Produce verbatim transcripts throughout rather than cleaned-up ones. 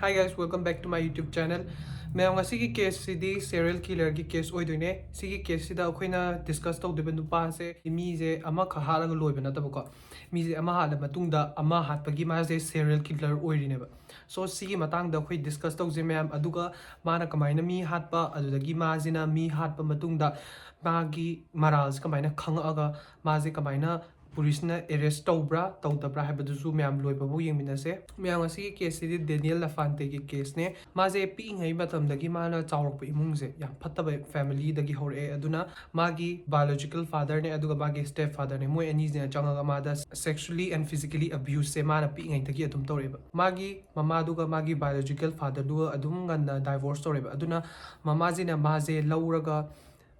Hi guys, welcome back to my YouTube channel. ꯃꯌꯥꯝ, ꯉꯁꯤꯒꯤ case ꯁꯤꯗꯤ serial killer ꯒꯤ case ꯑꯣꯏꯗꯣꯏꯅꯦ꯫ ꯁꯤꯒꯤ case ꯁꯤꯗ ꯑꯩꯈꯣꯏꯅ discuss ꯇꯧꯗꯣꯏꯕ ꯅꯨꯄꯥꯁꯦ ꯃꯤꯁꯦ ꯑꯃꯈꯛ ꯍꯥꯠꯂꯒ ꯂꯣꯏꯕ ꯅꯠꯇꯕꯀꯣ, ꯃꯤꯁꯦ ꯑꯃ ꯍꯥꯠꯂ ꯃꯇꯨꯡꯗ ꯑꯃ ꯍꯥꯠꯄꯒꯤ ꯃꯥꯁꯦ serial killer ꯑꯣꯏꯔꯤꯅꯦꯕ꯫ So ꯁꯤꯒꯤ ꯃꯇꯥꯡꯗ ꯑꯩꯈꯣꯏ discuss ꯇꯧꯁꯦ ꯃꯌꯥꯝ, ꯑꯗꯨꯒ ꯃꯥꯅ ꯀꯃꯥꯏꯅ ꯃꯤ ꯍꯥꯠꯄ, ꯑꯗꯨꯗꯒꯤ ꯃꯥꯁꯤꯅ ꯃꯤ ꯍꯥꯠꯄ ꯃꯇꯨꯡꯗ ꯃꯥꯒꯤ ꯃꯔꯥꯜꯁꯦ ꯀꯃꯥꯏꯅ ꯈꯪꯉꯛꯑꯒ ꯃꯥꯁꯦ ꯀꯃꯥꯏꯅ ꯄꯨꯂꯤꯁꯅ arrest ꯇꯧꯕ꯭ꯔꯥ ꯇꯧꯗꯕ꯭ꯔꯥ ꯍꯥꯏꯕꯗꯨꯁꯨ ꯃꯌꯥꯝ ꯂꯣꯏꯕꯐꯥꯎ ꯌꯦꯡꯃꯤꯟꯅꯁꯦ꯫ ꯃꯌꯥꯝ, ꯉꯁꯤꯒꯤ case ꯁꯤꯗꯤ ꯗꯦꯅꯤꯌꯦꯜ ꯂꯐꯥꯟꯇꯦꯒꯤ case ꯅꯦ꯫ ꯃꯥꯁꯦ ꯄꯤꯛꯏꯉꯩ ꯃꯇꯝꯗꯒꯤ ꯃꯥꯅ ꯆꯥꯎꯔꯛꯄ ꯏꯃꯨꯡꯁꯦ ꯌꯥꯝ ꯐꯠꯇꯕ family ꯗꯒꯤ ꯍꯧꯔꯛꯑꯦ꯫ ꯑꯗꯨꯅ ꯃꯥꯒꯤ biological father ꯅꯦ ꯑꯗꯨꯒ ꯃꯥꯒꯤ step father ꯅꯦ, ꯃꯣꯏ ꯑꯅꯤꯁꯤꯅ ꯆꯪꯉꯒ ꯃꯥꯗ sexually and physically abuse ꯁꯦ ꯃꯥꯅ ꯄꯤꯛꯏꯉꯩꯗꯒꯤ ꯑꯗꯨꯝ ꯇꯧꯔꯛꯑꯦꯕ꯫ ꯃꯥꯒꯤ ꯃꯃꯥꯗꯨꯒ ꯃꯥꯒꯤ biological father ꯗꯨꯒ ꯑꯗꯨꯝ ꯉꯟꯅ divorce ꯇꯧꯔꯛꯑꯦꯕ꯫ ꯑꯗꯨꯅ ꯃꯃꯥꯁꯤꯅ ꯃꯥꯁꯦ ꯂꯧꯔꯒ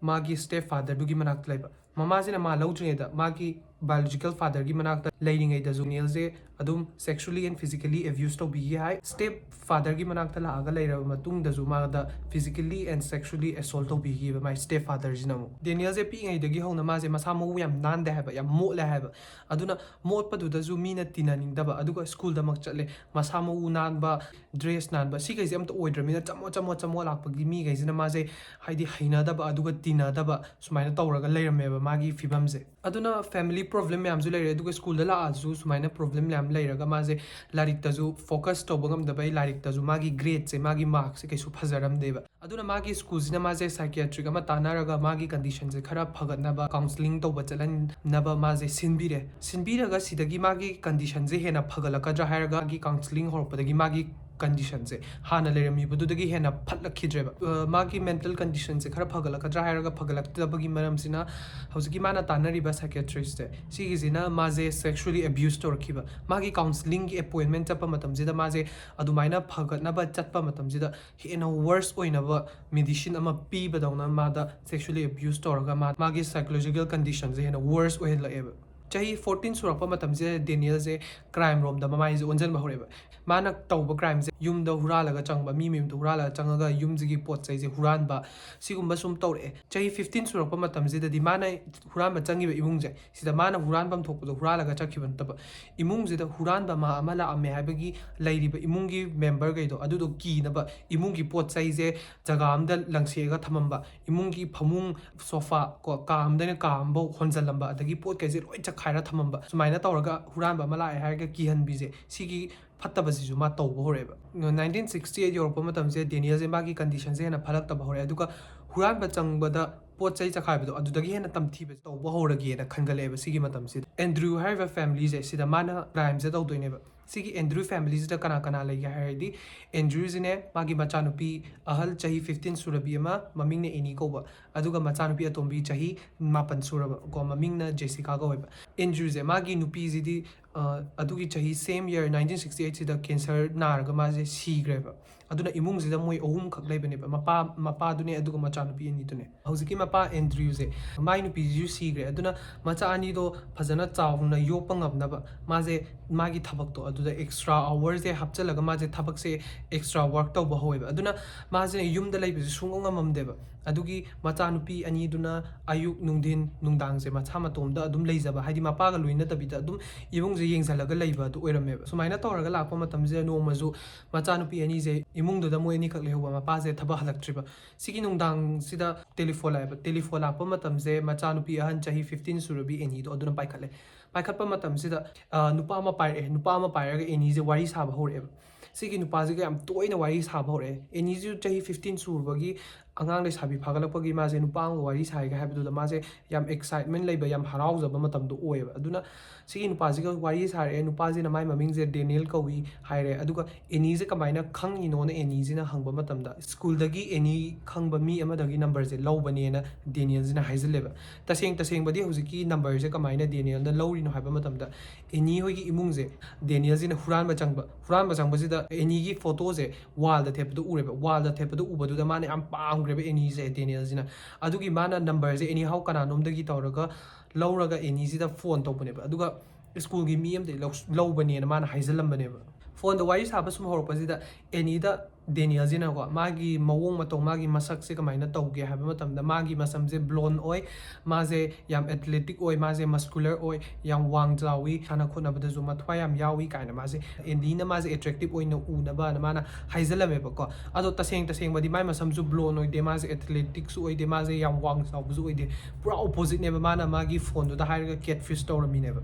ꯃꯥꯒꯤ step father ꯗꯨꯒꯤ ꯃꯅꯥꯛꯇ ꯂꯩꯕ꯫ ꯃꯃꯥꯁꯤꯅ ꯃꯥ ꯂꯧꯗ꯭ꯔꯤꯉꯩꯗ ꯃꯥꯒꯤ biological father ꯒꯤ ꯃꯅꯥꯛꯇ ꯂꯩꯔꯤꯉꯩꯗꯁꯨ ꯗꯦꯅꯤꯌꯦꯜꯁꯦ ꯑꯗꯨꯝ sexually and physically abuse ꯇꯧꯕꯤꯈꯤ high. Step father ꯒꯤ ꯃꯅꯥꯛꯇ ꯂꯥꯛꯑꯒ ꯂꯩꯔꯕ ꯃꯇꯨꯡꯗꯁꯨ ꯃꯥꯗ physically and sexually assault ꯇꯧꯕꯤꯈꯤꯕ my step father ꯁꯤꯅ ꯑꯃꯨꯛ꯫ ꯗꯦꯅꯤꯌꯦꯜꯁꯦ ꯄꯤꯛꯏꯉꯩꯗꯒꯤ ꯍꯧꯅ ꯃꯥꯁꯦ ꯃꯁꯥ ꯃꯎ ꯌꯥꯝ ꯅꯥꯟꯗꯦ ꯍꯥꯏꯕ, ꯌꯥꯝ ꯃꯣꯠꯂꯦ ꯍꯥꯏꯕ꯫ ꯑꯗꯨꯅ ꯃꯣꯠꯄꯗꯨꯗꯁꯨ ꯃꯤꯅ ꯇꯤꯟꯅꯅꯤꯡꯗꯕ, ꯑꯗꯨꯒ ꯁ꯭ꯀꯨꯜꯗꯃꯛ ꯆꯠꯂꯦ, ꯃꯁꯥ ꯃꯎ ꯅꯥꯟꯕ, dress ꯅꯥꯟꯕ, ꯁꯤꯈꯩꯁꯦ ꯑꯝꯇ ꯑꯣꯏꯗ꯭ꯔꯕꯅꯤꯅ ꯆꯃꯣꯠ ꯆꯃꯣꯠ ꯆꯃꯣꯠ ꯂꯥꯛꯄꯒꯤ ꯃꯤꯈꯩꯁꯤꯅ ꯃꯥꯁꯦ ꯍꯥꯏꯗꯤ ꯍꯩꯅꯗꯕ, ꯑꯗꯨꯒ ꯇꯤꯟꯅꯗꯕ, ꯁꯨꯃꯥꯏꯅ ꯇꯧꯔꯒ ꯂꯩꯔꯝꯃꯦꯕ ꯃꯥꯒꯤ ꯐꯤꯕꯝꯁꯦ꯫ ꯑꯗꯨꯅ family problem ꯃꯌꯥꯝꯁꯨ ꯂꯩꯔꯦ, ꯑꯗꯨꯒ ꯁ꯭ꯀꯨꯜꯗ ꯂꯥꯛꯑꯁꯨ ꯁꯨꯃꯥꯏꯅ problem ꯃꯌꯥꯝ ꯂꯩꯔꯒ ꯃꯥꯁꯦ ꯂꯥꯏꯔꯤꯛꯇꯁꯨ focus ꯇꯧꯕ ꯉꯝꯗꯕꯩ, ꯂꯥꯏꯔꯤꯛꯇꯁꯨ ꯃꯥꯒꯤ grade ꯁꯦ, ꯃꯥꯒꯤ mark ꯁꯦ ꯀꯩꯁꯨ ꯐꯖꯔꯝꯗꯦꯕ꯫ ꯑꯗꯨꯅ ꯃꯥꯒꯤ ꯁ꯭ꯀꯨꯜꯁꯤꯅ ꯃꯥꯁꯦ psychiatric ꯑꯃ ꯇꯥꯟꯅꯔꯒ ꯃꯥꯒꯤ condition ꯁꯦ ꯈꯔ ꯐꯒꯠꯅꯕ counselling ꯇꯧꯕ ꯆꯠꯍꯟꯅꯕ ꯃꯥꯁꯦ ꯁꯤꯟꯕꯤꯔꯦ꯫ ꯁꯤꯟꯕꯤꯔꯒ ꯁꯤꯗꯒꯤ ꯃꯥꯒꯤ condition ꯁꯦ ꯍꯦꯟꯅ ꯐꯒꯠꯂꯛꯀꯗ꯭ꯔꯥ ꯍꯥꯏꯔꯒ ꯃꯥꯒꯤ counselling ꯍꯧꯔꯛꯄꯗꯒꯤ ꯃꯥꯒꯤ condition ꯁꯦ ꯍꯥꯟꯅ ꯂꯩꯔꯝꯃꯤꯕꯗꯨꯗꯒꯤ ꯍꯦꯟꯅ ꯐꯠꯂꯛꯈꯤꯗ꯭ꯔꯦꯕ꯫ ꯑ, ꯃꯥꯒꯤ mental condition ꯁꯦ ꯈꯔ ꯐꯒꯠꯂꯛꯀꯗ꯭ꯔꯥ ꯍꯥꯏꯔꯒ ꯐꯒꯠꯂꯛꯇꯕꯒꯤ ꯃꯔꯝꯁꯤꯅ ꯍꯧꯖꯤꯛꯀꯤ ꯃꯥꯅ ꯇꯥꯟꯅꯔꯤꯕ psychiatrist ꯁꯦ, ꯁꯤꯒꯤꯁꯤꯅ ꯃꯥꯁꯦ sexually abuse ꯇꯧꯔꯛꯈꯤꯕ꯫ ꯃꯥꯒꯤ counselling ꯒꯤ appointment ꯆꯠꯄ ꯃꯇꯝꯁꯤꯗ ꯃꯥꯁꯦ ꯑꯗꯨꯃꯥꯏꯅ ꯐꯒꯠꯅꯕ ꯆꯠꯄ ꯃꯇꯝꯁꯤꯗ ꯍꯦꯟꯅ worse ꯑꯣꯏꯅꯕ medicine ꯑꯃ ꯄꯤꯕꯗꯧꯅ ꯃꯥꯗ sexually abuse ꯇꯧꯔꯒ ꯃꯥ, ꯃꯥꯒꯤ psychological condition ꯁꯦ ꯍꯦꯟꯅ worse ꯑꯣꯏꯍꯜꯂꯛꯑꯦꯕ꯫ ꯆꯍꯤ fourteen ꯁꯨꯔꯛꯄ ꯃꯇꯝꯁꯤꯗ ꯗꯦꯅꯤꯌꯦꯜꯁꯦ crime ꯔꯣꯝꯗ ꯃꯃꯥꯏꯁꯦ ꯑꯣꯟꯁꯤꯟꯕ ꯍꯧꯔꯛꯑꯦꯕ꯫ ꯃꯥꯅ ꯇꯧꯕ crime ꯁꯦ ꯌꯨꯝꯗ ꯍꯨꯔꯥꯜꯂꯒ ꯆꯪꯕ, ꯃꯤ ꯃꯌꯨꯝꯗ ꯍꯨꯔꯥꯜꯂꯒ ꯆꯪꯉꯒ ꯌꯨꯝꯁꯤꯒꯤ ꯄꯣꯠ ꯆꯩꯁꯦ ꯍꯨꯔꯥꯟꯕ, ꯁꯤꯒꯨꯝꯕ ꯁꯨꯝ ꯇꯧꯔꯛꯑꯦ꯫ ꯆꯍꯤ fifteen ꯁꯨꯔꯛꯄ ꯃꯇꯝꯁꯤꯗꯗꯤ ꯃꯥꯅ ꯍꯨꯔꯥꯟꯕ ꯆꯪꯉꯤꯕ ꯏꯃꯨꯡꯁꯦ, ꯁꯤꯗ ꯃꯥꯅ ꯍꯨꯔꯥꯟꯐꯝ ꯊꯣꯛꯄꯗꯣ ꯍꯨꯔꯥꯜꯂꯒ ꯆꯠꯈꯤꯕ ꯅꯠꯇꯕ, ꯏꯃꯨꯡꯁꯤꯗ ꯍꯨꯔꯥꯟꯕ ꯃꯥ ꯑꯃ ꯂꯥꯛꯑꯝꯃꯦ ꯍꯥꯏꯕꯒꯤ ꯂꯩꯔꯤꯕ ꯏꯃꯨꯡꯒꯤ memberꯈꯩꯗꯣ, ꯑꯗꯨꯗꯣ ꯀꯤꯅꯕ ꯏꯃꯨꯡꯒꯤ ꯄꯣꯠ ꯆꯩꯁꯦ ꯖꯒꯥ ꯑꯝꯗ ꯂꯪꯁꯦꯛꯑꯒ ꯊꯝꯃꯝꯕ, ꯏꯃꯨꯡꯒꯤ ꯐꯃꯨꯡ, sofa ꯀꯣ, ꯀꯥ ꯑꯝꯗꯩꯅ ꯀꯥ ꯑꯝꯐꯥꯎ ꯍꯣꯟꯖꯜꯂꯝꯕ, ꯑꯗꯒꯤ ꯄꯣꯠ ꯀꯩꯁꯦ ꯂꯣꯏ ꯆꯈꯥꯏꯔ ꯊꯝꯃꯝꯕ, ꯁꯨꯃꯥꯏꯅ ꯇꯧꯔꯒ ꯍꯨꯔꯥꯟꯕ ꯑꯃ ꯂꯥꯛꯑꯦ ꯍꯥꯏꯔꯒ ꯀꯤꯍꯟꯕꯤꯁꯦ, ꯁꯤꯒꯤ ꯐꯠꯇꯕꯁꯤꯁꯨ ꯃꯥ ꯇꯧꯕ ꯍꯧꯔꯛꯑꯦꯕ꯫ Nineteen sixty eight ꯌꯧꯔꯛꯄ ꯃꯇꯝꯁꯦ ꯗꯦꯅꯤꯌꯦꯜꯁꯦ ꯃꯥꯒꯤ conditionꯁꯦ ꯍꯦꯟꯅ ꯐꯠꯂꯛꯇꯕ ꯍꯧꯔꯛꯑꯦ, ꯑꯗꯨꯒ ꯍꯨꯔꯥꯟꯕ ꯆꯪꯕꯗ ꯄꯣꯠ ꯆꯩ ꯆꯈꯥꯏꯕꯗꯣ ꯑꯗꯨꯗꯒꯤ ꯍꯦꯟꯅ ꯇꯝꯊꯤꯕꯁꯦ ꯇꯧꯕ ꯍꯧꯔꯒꯦꯅ ꯈꯟꯒꯠꯂꯛꯑꯦꯕ ꯁꯤꯒꯤ ꯃꯇꯝꯁꯤꯗ꯫ ꯑꯦꯟꯗ꯭ꯔꯨ ꯍꯥꯏꯔꯤꯕ familyꯁꯦ, ꯁꯤꯗ ꯃꯥꯅ crimeꯁꯦ ꯇꯧꯗꯣꯏꯅꯦꯕ꯫ ꯁꯤꯒꯤ ꯑꯦꯟꯗ꯭ꯔꯨ familyꯁꯤꯗ ꯀꯅꯥ ꯀꯅꯥ ꯂꯩꯒꯦ ꯍꯥꯏꯔꯗꯤ, ꯑꯦꯟꯗ꯭ꯔꯨꯁꯤꯅꯦ, ꯃꯥꯒꯤ ꯃꯆꯥꯅꯨꯄꯤ ꯑꯍꯜ ꯆꯍꯤ fifteen ꯁꯨꯔꯕꯤ ꯑꯃ, ꯃꯃꯤꯡꯅ ꯑꯦꯅꯤ ꯀꯧꯕ, ꯑꯗꯨꯒ ꯃꯆꯥꯅꯨꯄꯤ ꯑꯇꯣꯝꯕꯤ ꯆꯍꯤ ꯃꯥꯄꯟ ꯁꯨꯔꯕ ꯀꯣ, ꯃꯃꯤꯡꯅ ꯖꯦꯁꯤꯀꯥ ꯀꯧꯋꯦꯕ꯫ ꯑꯦꯟꯗ꯭ꯔꯨꯁꯦ, ꯃꯥꯒꯤ ꯅꯨꯄꯤꯁꯤꯗꯤ ꯑ, ꯑꯗꯨꯒꯤ ꯆꯍꯤ same year nineteen sixty eight ꯁꯤꯗ cancer ꯅꯥꯔꯒ ꯃꯥꯁꯦ ꯁꯤꯈ꯭ꯔꯦꯕ꯫ ꯑꯗꯨꯅ ꯏꯃꯨꯡꯁꯤꯗ ꯃꯣꯏ ꯑꯍꯨꯝꯈꯛ ꯂꯩꯕꯅꯦꯕ, ꯃꯄꯥ, ꯃꯄꯥꯗꯨꯅꯦ, ꯑꯗꯨꯒ ꯃꯆꯥꯅꯨꯄꯤ ꯑꯅꯤꯗꯨꯅꯦ꯫ ꯍꯧꯖꯤꯛꯀꯤ ꯃꯄꯥ ꯑꯦꯟꯗ꯭ꯔꯨꯁꯦ, ꯃꯥꯏ ꯅꯨꯄꯤꯁꯤꯁꯨ ꯁꯤꯈ꯭ꯔꯦ, ꯑꯗꯨꯅ ꯃꯆꯥ ꯑꯅꯤꯗꯣ ꯐꯖꯅ ꯆꯥꯎꯅ ꯌꯣꯛꯄ ꯉꯝꯅꯕ ꯃꯥꯁꯦ, ꯃꯥꯒꯤ ꯊꯕꯛꯇꯣ ꯑꯗꯨꯗ extra hoursꯁꯦ ꯍꯥꯞꯆꯤꯜꯂꯒ ꯃꯥꯁꯦ ꯊꯕꯛꯁꯦ extra work ꯇꯧꯕ ꯍꯧꯋꯦꯕ꯫ ꯑꯗꯨꯅ ꯃꯥꯁꯦ ꯌꯨꯝꯗ ꯂꯩꯕꯁꯦ ꯁꯨꯡꯉꯝ ꯉꯝꯃꯝꯗꯦꯕ꯫ ꯑꯗꯨꯒꯤ ꯃꯆꯥꯅꯨꯄꯤ ꯑꯅꯤꯗꯨꯅ ꯑꯌꯨꯛ, ꯅꯨꯡꯊꯤꯟ, ꯅꯨꯡꯗꯥꯡꯁꯦ ꯃꯁꯥ ꯃꯇꯣꯝꯗ ꯑꯗꯨꯝ ꯂꯩꯖꯕ, ꯍꯥꯏꯗꯤ ꯃꯄꯥꯒ ꯂꯣꯏꯅꯗꯕꯤꯗ ꯑꯗꯨꯝ ꯏꯃꯨꯡꯁꯦ ꯌꯦꯡꯁꯤꯜꯂꯒ ꯂꯩꯕ ꯑꯗꯨ ꯑꯣꯏꯔꯝꯃꯦꯕ꯫ ꯁꯨꯃꯥꯏꯅ ꯇꯧꯔꯒ ꯂꯥꯛꯄ ꯃꯇꯝꯁꯤꯗ ꯅꯣꯡꯃꯁꯨ ꯃꯆꯥꯅꯨꯄꯤ ꯑꯅꯤꯁꯦ ꯏꯃꯨꯡꯗꯨꯗ ꯃꯣꯏ ꯑꯅꯤꯈꯛ ꯂꯩꯍꯧꯕ, ꯃꯄꯥꯁꯦ ꯊꯕꯛ ꯍꯜꯂꯛꯇ꯭ꯔꯤꯕ꯫ ꯁꯤꯒꯤ ꯅꯨꯡꯗꯥꯡꯁꯤꯗ telephone ꯂꯥꯛꯑꯦꯕ꯫ Telephone ꯂꯥꯛꯄ ꯃꯇꯝꯁꯦ ꯃꯆꯥꯅꯨꯄꯤ ꯑꯍꯟ ꯆꯍꯤ fifteen ꯁꯨꯔꯕꯤ ꯑꯦꯅꯤꯗꯣ ꯑꯗꯨꯅ ꯄꯥꯏꯈꯠꯂꯦ꯫ ꯄꯥꯏꯈꯠꯄ ꯃꯇꯝꯁꯤꯗ, ꯑ, ꯅꯨꯄꯥ ꯑꯃ ꯄꯥꯏꯔꯛꯑꯦ꯫ ꯅꯨꯄꯥ ꯑꯃ ꯄꯥꯏꯔꯒ ꯑꯦꯅꯤꯁꯦ ꯋꯥꯔꯤ ꯁꯥꯕ ꯍꯧꯔꯛꯑꯦꯕ꯫ ꯁꯤꯒꯤ ꯅꯨꯄꯥꯁꯤꯒ ꯌꯥꯝ ꯇꯣꯏꯅ ꯋꯥꯔꯤ ꯁꯥꯕ ꯍꯧꯔꯛꯑꯦ꯫ ꯑꯦꯅꯤꯁꯨ ꯆꯍꯤ fifteen ꯁꯨꯔꯕꯒꯤ, ꯑꯉꯥꯡ ꯂꯩꯁꯥꯕꯤ ꯐꯥꯒꯠꯂꯛꯄꯒꯤ ꯃꯥꯁꯦ ꯅꯨꯄꯥ ꯑꯃꯒ ꯋꯥꯔꯤ ꯁꯥꯏꯒ ꯍꯥꯏꯕꯗꯨꯗ ꯃꯥꯁꯦ ꯌꯥꯝ excitement ꯂꯩꯕ, ꯌꯥꯝ ꯍꯔꯥꯎꯖꯕ ꯃꯇꯝꯗꯣ ꯑꯣꯏꯌꯦꯕ꯫ ꯑꯗꯨꯅ ꯁꯤꯒꯤ ꯅꯨꯄꯥꯁꯤꯒ ꯋꯥꯔꯤ ꯁꯥꯔꯛꯑꯦ꯫ ꯅꯨꯄꯥꯁꯤꯅ ꯃꯥꯏ ꯃꯃꯤꯡꯁꯦ ꯗꯦꯅꯤꯌꯦꯜ ꯀꯧꯏ ꯍꯥꯏꯔꯦ꯫ ꯑꯗꯨꯒ ꯑꯦꯅꯤꯁꯦ ꯀꯃꯥꯏꯅ ꯈꯪꯉꯤꯅꯣꯅ ꯑꯦꯅꯤꯁꯤꯅ ꯍꯪꯕ ꯃꯇꯝꯗ, ꯁ꯭ꯀꯨꯜꯗꯒꯤ ꯑꯦꯅꯤ ꯈꯪꯕ ꯃꯤ ꯑꯃꯗꯒꯤ numberꯁꯦ ꯂꯧꯕꯅꯦꯅ ꯗꯦꯅꯤꯌꯦꯜꯁꯤꯅ ꯍꯥꯏꯖꯤꯜꯂꯦꯕ꯫ ꯇꯁꯦꯡ ꯇꯁꯦꯡꯕꯗꯤ ꯍꯧꯖꯤꯛꯀꯤ numberꯁꯦ ꯀꯃꯥꯏꯅ ꯗꯦꯅꯤꯌꯦꯜꯅ ꯂꯧꯔꯤꯅꯣ ꯍꯥꯏꯕ ꯃꯇꯝꯗ, ꯑꯦꯅꯤ ꯍꯣꯏꯒꯤ ꯏꯃꯨꯡꯁꯦ ꯗꯦꯅꯤꯌꯦꯜꯁꯤꯅ ꯍꯨꯔꯥꯟꯕ ꯆꯪꯕ, ꯍꯨꯔꯥꯟꯕ ꯆꯪꯕꯁꯤꯗ ꯑꯦꯅꯤꯒꯤ photoꯁꯦ wallꯗ ꯊꯦꯠꯄꯗꯣ ꯎꯔꯦꯕ꯫ Wallꯗ ꯊꯦꯠꯄꯗꯣ ꯎꯕꯗꯨꯗ ꯃꯥꯅ ꯌꯥꯝ ꯄꯥꯝꯈ꯭ꯔꯦꯕ ꯑꯦꯅꯤꯁꯦ, ꯗꯦꯅꯤꯌꯦꯜꯁꯤꯅ꯫ ꯑꯗꯨꯒꯤ ꯃꯥꯅ numberꯁꯦ anyhow ꯀꯅꯥꯅꯣꯝꯗꯒꯤ ꯇꯧꯔꯒ ꯂꯧꯔꯒ ꯑꯦꯅꯤꯁꯤꯗ phone ꯇꯧꯕꯅꯦꯕ꯫ ꯑꯗꯨꯒ ꯁ꯭ꯀꯨꯜꯒꯤ ꯃꯤ ꯑꯃꯗꯒꯤ ꯂꯧ-, ꯂꯧꯕꯅꯦꯅ ꯃꯥꯅ ꯍꯥꯏꯖꯜꯂꯝꯕꯅꯦꯕ꯫ ꯐꯣꯟꯗ ꯋꯥꯔꯤ ꯁꯥꯕ ꯁꯨꯝ ꯍꯧꯔꯛꯄꯁꯤꯗ ꯑꯦꯅꯤꯗ ꯗꯦꯅꯤꯌꯦꯜꯁꯤꯅꯀꯣ, ꯃꯥꯒꯤ ꯃꯑꯣꯡ ꯃꯇꯧ, ꯃꯥꯒꯤ ꯃꯁꯛꯁꯦ ꯀꯃꯥꯏꯅ ꯇꯧꯒꯦ ꯍꯥꯏꯕ ꯃꯇꯝꯗ, ꯃꯥꯒꯤ ꯃꯁꯝꯁꯦ ꯕ꯭ꯂꯣꯟ ꯑꯣꯏ, ꯃꯥꯁꯦ ꯌꯥꯝ ꯑꯦꯊꯂꯦꯇꯤꯛ ꯑꯣꯏ, ꯃꯥꯁꯦ ꯃꯁꯀꯨꯂꯔ ꯑꯣꯏ, ꯌꯥꯝ ꯋꯥꯡ ꯆꯥꯎꯏ, ꯁꯥꯟꯅ ꯈꯣꯠꯅꯕꯗꯁꯨ ꯃꯊ꯭ꯋꯥꯏ ꯌꯥꯝ ꯌꯥꯎꯏ ꯀꯥꯏꯅ ꯃꯥꯁꯦ, ꯑꯦꯅꯤꯅ ꯃꯥꯁꯦ ꯑꯦꯇ꯭ꯔꯦꯛꯇꯤꯞ ꯑꯣꯏꯅ ꯎꯅꯕꯅ ꯃꯥꯅ ꯍꯥꯏꯖꯜꯂꯝꯃꯦꯕꯀꯣ꯫ ꯑꯗꯣ ꯇꯁꯦꯡ ꯇꯁꯦꯡꯕꯗꯤ ꯃꯥꯏ ꯃꯁꯝꯁꯨ ꯕ꯭ꯂꯣꯟ ꯑꯣꯏꯗꯦ, ꯃꯥꯁꯦ ꯑꯦꯊꯂꯦꯇꯤꯛꯁꯨ ꯑꯣꯏꯗꯦ, ꯃꯥꯁꯦ ꯌꯥꯝ ꯋꯥꯡ ꯆꯥꯎꯕꯁꯨ ꯑꯣꯏꯗꯦ꯫ ꯄꯨꯔꯥ ꯑꯣꯄꯣꯖꯤꯠꯅꯦꯕ ꯃꯥꯅ ꯃꯥꯒꯤ ꯐꯣꯟꯗꯨꯗ ꯍꯥꯏꯔꯒ ꯀꯦꯠ ꯐꯤꯁ ꯇꯧꯔꯝꯃꯤꯅꯦꯕ꯫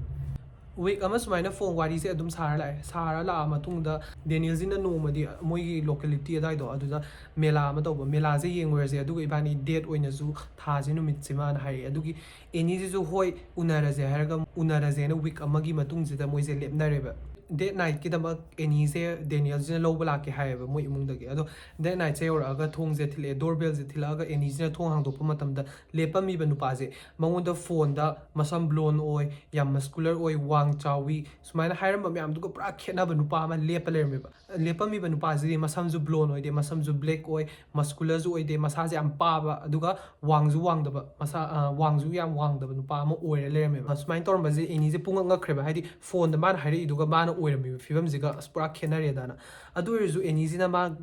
ꯋꯤꯛ ꯑꯃ ꯁꯨꯃꯥꯏꯅ ꯐꯣꯟ ꯋꯥꯔꯤꯁꯦ ꯑꯗꯨꯝ ꯁꯥꯔ ꯂꯥꯛꯑꯦ꯫ ꯁꯥꯔ ꯂꯥꯛꯑ ꯃꯇꯨꯡꯗ ꯗꯦꯅꯤꯌꯦꯜꯁꯤꯅ ꯅꯣꯡꯃꯗꯤ ꯃꯣꯏꯒꯤ ꯂꯣꯀꯦꯂꯤꯇꯤ ꯑꯗꯥꯏꯗꯣ ꯑꯗꯨꯗ ꯃꯦꯂꯥ ꯑꯃ ꯇꯧꯕ, "ꯃꯦꯂꯥꯁꯦ ꯌꯦꯡꯉꯨꯔꯁꯦ, ꯑꯗꯨꯒ ꯏꯕꯥꯅꯤ ꯗꯦꯠ ꯑꯣꯏꯅꯁꯨ ꯊꯥꯁꯦ ꯅꯨꯃꯤꯠꯁꯤꯃꯅ" ꯍꯥꯏꯔꯛꯑꯦ꯫ ꯑꯗꯨꯒꯤ ꯑꯦꯅꯤꯁꯤꯁꯨ "ꯍꯣꯏ, ꯎꯅꯔꯁꯦ" ꯍꯥꯏꯔꯒ ꯎꯅꯔꯁꯦꯅ ꯋꯤꯛ ꯑꯃꯒꯤ ꯃꯇꯨꯡꯁꯤꯗ ꯃꯣꯏꯁꯦ ꯂꯦꯞꯅꯔꯦꯕ꯫ ꯗꯦꯠ ꯅꯥꯏꯠꯀꯤꯗꯃꯛ ꯑꯦꯅꯤꯁꯦ ꯗꯦꯅꯤꯌꯦꯜꯁꯤꯅ ꯂꯧꯕ ꯂꯥꯛꯀꯦ ꯍꯥꯏꯌꯦꯕ ꯃꯣꯏ ꯏꯃꯨꯡꯗꯒꯤ꯫ ꯑꯗꯣ ꯗꯦꯠ ꯅꯥꯏꯠꯁꯦ ꯌꯧꯔꯛꯑꯒ ꯊꯣꯡꯁꯦ ꯊꯤꯜꯂꯛꯑꯦ, ꯗꯣꯔꯕꯦꯜꯁꯦ ꯊꯤꯜꯂꯛꯑꯒ ꯑꯦꯅꯤꯁꯤꯅ ꯊꯣꯡ ꯍꯥꯡꯗꯣꯛꯄ ꯃꯇꯝꯗ ꯂꯦꯞꯄꯝꯃꯤꯕ ꯅꯨꯄꯥꯁꯦ, ꯃꯉꯣꯟꯗ ꯐꯣꯟꯗ ꯃꯁꯝ ꯕ꯭ꯂꯣꯟ ꯑꯣꯏ, ꯌꯥꯝ ꯃꯁꯀꯨꯂꯔ ꯑꯣꯏ, ꯋꯥꯡ ꯆꯥꯎꯋꯤ, ꯁꯨꯃꯥꯏꯅ ꯍꯥꯏꯔꯝꯕ ꯃꯌꯥꯝꯗꯨꯒ ꯄꯨꯔꯥ ꯈꯦꯠꯅꯕ ꯅꯨꯄꯥ ꯑꯃ ꯂꯦꯞꯄ ꯂꯩꯔꯝꯃꯦꯕ꯫ ꯂꯦꯞꯄꯝꯃꯤꯕ ꯅꯨꯄꯥꯁꯤꯗꯤ ꯃꯁꯝꯁꯨ ꯕ꯭ꯂꯣꯟ ꯑꯣꯏꯗꯦ, ꯃꯁꯝꯁꯨ ꯕ꯭ꯂꯦꯛ ꯑꯣꯏ, ꯃꯁꯀꯨꯂꯔꯁꯨ ꯑꯣꯏꯗꯦ, ꯃꯁꯥꯁꯦ ꯌꯥꯝ ꯄꯥꯕ, ꯑꯗꯨꯒ ꯋꯥꯡꯁꯨ ꯋꯥꯡꯗꯕ, ꯃꯁꯥ, ꯑ, ꯋꯥꯡꯁꯨ ꯌꯥꯝ ꯋꯥꯡꯗꯕ ꯅꯨꯄꯥ ꯑꯃ ꯑꯣꯏꯔ ꯂꯩꯔꯝꯃꯦꯕ꯫ ꯁꯨꯃꯥꯏꯅ ꯇꯧꯔꯝꯕꯁꯦ ꯑꯦꯅꯤꯁꯦ ꯄꯨꯡꯉꯛ ꯉꯛꯈ꯭ꯔꯦꯕ, ꯍꯥꯏꯗꯤ ꯐꯣꯟꯗ ꯃꯥꯅ ꯍꯥꯏꯔꯛꯏꯗꯨꯒ ꯃꯥꯅ ꯑꯣꯏꯔꯝꯃꯤꯕ ꯐꯤꯕꯝꯁꯤꯒ ꯑꯁ ꯄꯨꯔꯥ ꯈꯦꯠꯅꯔꯦꯗꯅ꯫ ꯑꯗꯨ ꯑꯣꯏꯔꯁꯨ ꯑꯦꯅꯤꯁꯤꯅ ꯃꯥ,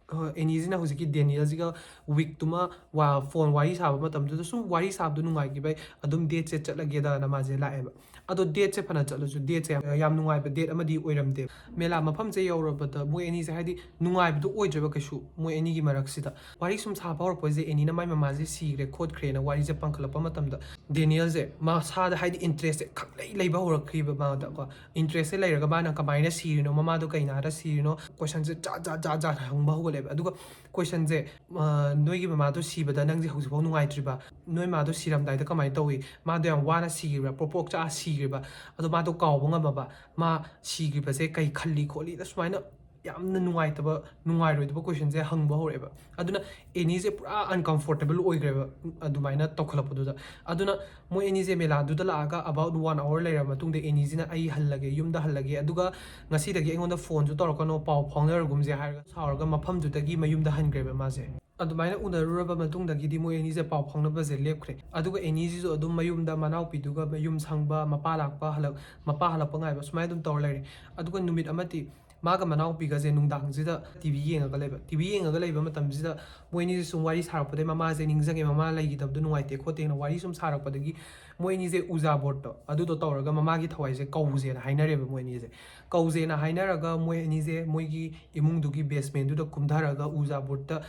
ꯑ, ꯑꯦꯅꯤꯁꯤꯅ ꯍꯧꯖꯤꯛꯀꯤ ꯗꯦꯅꯤꯌꯦꯜꯁꯤꯒ ꯋꯤꯛꯇꯨꯃ ꯋꯥ-, ꯐꯣꯟ ꯋꯥꯔꯤ ꯁꯥꯕ ꯃꯇꯝꯗꯨꯗ ꯁꯨꯝ ꯋꯥꯔꯤ ꯁꯥꯕꯗꯣ ꯅꯨꯡꯉꯥꯏꯈꯤꯕꯩ ꯑꯗꯨꯝ ꯗꯦꯠꯁꯦ ꯆꯠꯂꯒꯦꯗꯅ ꯃꯥꯁꯦ ꯂꯥꯛꯑꯦꯕ꯫ ꯑꯗꯣ ꯗꯦꯠꯁꯦ ꯐꯅ ꯆꯠꯂꯁꯨ ꯗꯦꯠꯁꯦ ꯌꯥꯝ, ꯌꯥꯝ ꯅꯨꯡꯉꯥꯏꯕ ꯗꯦꯠ ꯑꯃꯗꯤ ꯑꯣꯏꯔꯝꯗꯦꯕ꯫ ꯃꯦꯂꯥ ꯃꯐꯝꯁꯦ ꯌꯧꯔꯕꯗ ꯃꯣꯏ ꯑꯅꯤꯁꯦ ꯍꯥꯏꯗꯤ ꯅꯨꯡꯉꯥꯏꯕꯗꯣ ꯑꯣꯏꯗ꯭ꯔꯦꯕ ꯀꯩꯁꯨ ꯃꯣꯏ ꯑꯅꯤꯒꯤ ꯃꯔꯛꯁꯤꯗ꯫ ꯋꯥꯔꯤ ꯁꯨꯝ ꯁꯥꯕ ꯍꯧꯔꯛꯄꯁꯦ ꯑꯦꯅꯤꯅ ꯃꯥꯏ ꯃꯃꯥꯁꯦ ꯁꯤꯈ꯭ꯔꯦ ꯈꯣꯠꯈ꯭ꯔꯦꯅ ꯋꯥꯔꯤꯁꯦ ꯄꯟꯈꯠꯂꯛꯄ ꯃꯇꯝꯗ ꯗꯦꯅꯤꯌꯦꯜꯁꯦ ꯃꯁꯥꯗ ꯍꯥꯏꯗꯤ ꯏꯟꯇꯔꯦꯁꯁꯦ ꯈꯪꯂꯩ ꯂꯩꯕ ꯍꯧꯔꯛꯈ꯭ꯔꯤꯕ ꯃꯥꯗꯀꯣ꯫ ꯏꯟꯇꯔꯦꯁꯁꯦ ꯂꯩꯔꯒ ꯃꯥꯅ ꯀꯃꯥꯏꯅ ꯁꯤꯔꯤꯅꯣ, ꯃꯃꯥꯗꯣ ꯀꯩ ꯅꯥꯔ ꯁꯤꯔꯤꯅꯣ, ꯀꯣꯏꯁꯟꯁꯦ ꯖꯥꯠ ꯖꯥꯠ ꯖꯥꯠ ꯖꯥꯠ ꯍꯪꯕ ꯍꯧꯒꯠꯂꯦꯕ꯫ ꯑꯗꯨꯒ ꯀꯣꯏꯁꯟꯁꯦ, ꯑ, "ꯅꯣꯏꯒꯤ ꯃꯃꯥꯗꯣ ꯁꯤꯕꯗ ꯅꯪꯁꯦ ꯍꯧꯖꯤꯛꯐꯥꯎ ꯅꯨꯡꯉꯥꯏꯇ꯭ꯔꯤꯕ? ꯅꯣꯏ ꯃꯥꯗꯣ ꯁꯤꯔꯝꯗꯥꯏꯗ ꯀꯃꯥꯏꯅ ꯇꯧꯏ? ꯃꯥꯗꯣ ꯌꯥꯝ ꯋꯥꯅ ꯁꯤꯈ꯭ꯔꯤꯕ꯭ꯔꯥ? ꯄ꯭ꯔꯣꯛ ꯄ꯭ꯔꯣꯛ ꯆꯥꯛꯑ ꯁꯤꯈ꯭ꯔꯤꯕ꯭ꯔꯥ? ꯑꯗꯣ ꯃꯥꯗꯣ ꯀꯥꯎꯕ ꯉꯝꯃꯕ? ꯃꯥ ꯁꯤꯈ꯭ꯔꯤꯕꯁꯦ ꯀꯩ ꯈꯜꯂꯤ ꯈꯣꯠꯂꯤ?" ꯁꯨꯃꯥꯏꯅ ꯌꯥꯝꯅ ꯅꯨꯡꯉꯥꯏꯇꯕ, ꯅꯨꯡꯉꯥꯏꯔꯣꯏꯗꯕ ꯀꯣꯏꯁꯟꯁꯦ ꯍꯪꯕ ꯍꯧꯔꯛꯑꯦꯕ꯫ ꯑꯗꯨꯅ ꯑꯦꯅꯤꯁꯦ ꯄꯨꯔꯥ ꯑꯟꯀꯝꯐꯣꯔꯇꯦꯕꯜ ꯑꯣꯏꯈ꯭ꯔꯦꯕ ꯑꯗꯨꯃꯥꯏꯅ ꯇꯧꯈꯠꯂꯛꯄꯗꯨꯗ꯫ ꯑꯗꯨꯅ ꯃꯣꯏ ꯑꯅꯤꯁꯦ ꯃꯦꯂꯥꯗꯨꯗ ꯂꯥꯛꯑꯒ about one hour ꯂꯩꯔꯕ ꯃꯇꯨꯡꯗ ꯑꯦꯅꯤꯁꯤꯅ "ꯑꯩ ꯍꯜꯂꯒꯦ, ꯌꯨꯝꯗ ꯍꯜꯂꯒꯦ, ꯑꯗꯨꯒ ꯉꯁꯤꯗꯒꯤ ꯑꯩꯉꯣꯟꯗ ꯐꯣꯟꯁꯨ ꯇꯧꯔꯛꯀꯅꯣ, ꯄꯥꯎ ꯐꯥꯎꯅꯔꯒꯨꯝꯁꯦ" ꯍꯥꯏꯔꯒ ꯁꯥꯎꯔꯒ ꯃꯐꯝꯗꯨꯗꯒꯤ ꯃꯌꯨꯝꯗ ꯍꯟꯈ꯭ꯔꯦꯕ ꯃꯥꯁꯦ꯫ ꯑꯗꯨꯃꯥꯏꯅ ꯎꯅꯔꯨꯔꯕ ꯃꯇꯨꯡꯗꯒꯤꯗꯤ ꯃꯣꯏ ꯑꯅꯤꯁꯦ ꯄꯥꯎ ꯐꯥꯎꯅꯕꯁꯦ ꯂꯦꯞꯈ꯭ꯔꯦ꯫ ꯑꯗꯨꯒ ꯑꯦꯅꯤꯁꯤꯁꯨ ꯑꯗꯨꯝ ꯃꯌꯨꯝꯗ ꯃꯅꯥꯎꯄꯤꯗꯨꯒ ꯃꯌꯨꯝ ꯁꯪꯕ, ꯃꯄꯥ ꯂꯥꯛꯄ, ꯍꯜꯂꯛ-, ꯃꯄꯥ ꯍꯜꯂꯛꯄ ꯉꯥꯏꯕ, ꯁꯨꯃꯥꯏꯅ ꯑꯗꯨꯝ ꯇꯧꯔ ꯂꯩꯔꯦ꯫ ꯑꯗꯨꯒ ꯅꯨꯃꯤꯠ ꯑꯃꯗꯤ ꯃꯥꯒ ꯃꯅꯥꯎꯄꯤꯒꯁꯦ ꯅꯨꯡꯗꯥꯡꯁꯤꯗ ꯇꯤ ꯚꯤ ꯌꯦꯡꯉꯒ ꯂꯩꯕ꯫ ꯇꯤ ꯚꯤ ꯌꯦꯡꯉꯒ ꯂꯩꯕ ꯃꯇꯝꯁꯤꯗ ꯃꯣꯏ ꯑꯅꯤꯁꯦ ꯁꯨꯝ ꯋꯥꯔꯤ ꯁꯥꯔꯛꯄꯗꯩ ꯃꯃꯥꯁꯦ ꯅꯤꯡꯁꯤꯡꯉꯦ, ꯃꯃꯥ ꯂꯩꯈꯤꯗꯕꯗꯣ ꯅꯨꯡꯉꯥꯏꯇꯦ ꯈꯣꯠꯇꯦꯅ ꯋꯥꯔꯤ ꯁꯨꯝ ꯁꯥꯔꯛꯄꯗꯒꯤ ꯃꯣꯏ ꯑꯅꯤꯁꯦ ꯎꯖꯥ ꯕꯣꯔꯗꯇꯣ ꯑꯗꯨꯗꯣ ꯇꯧꯔꯒ ꯃꯃꯥꯒꯤ ꯊꯋꯥꯏꯁꯦ ꯀꯧꯁꯦꯅ ꯍꯥꯏꯅꯔꯦꯕ꯫ ꯃꯣꯏ ꯑꯅꯤꯁꯦ ꯀꯧꯁꯦꯅ ꯍꯥꯏꯅꯔꯒ ꯃꯣꯏ ꯑꯅꯤꯁꯦ ꯃꯣꯏꯒꯤ ꯏꯃꯨꯡꯗꯨꯒꯤ ꯕꯦꯁꯃꯦꯟꯗꯨꯗ ꯀꯨꯝꯊꯔꯒ ꯎꯖꯥ ꯕꯣꯔꯗꯇ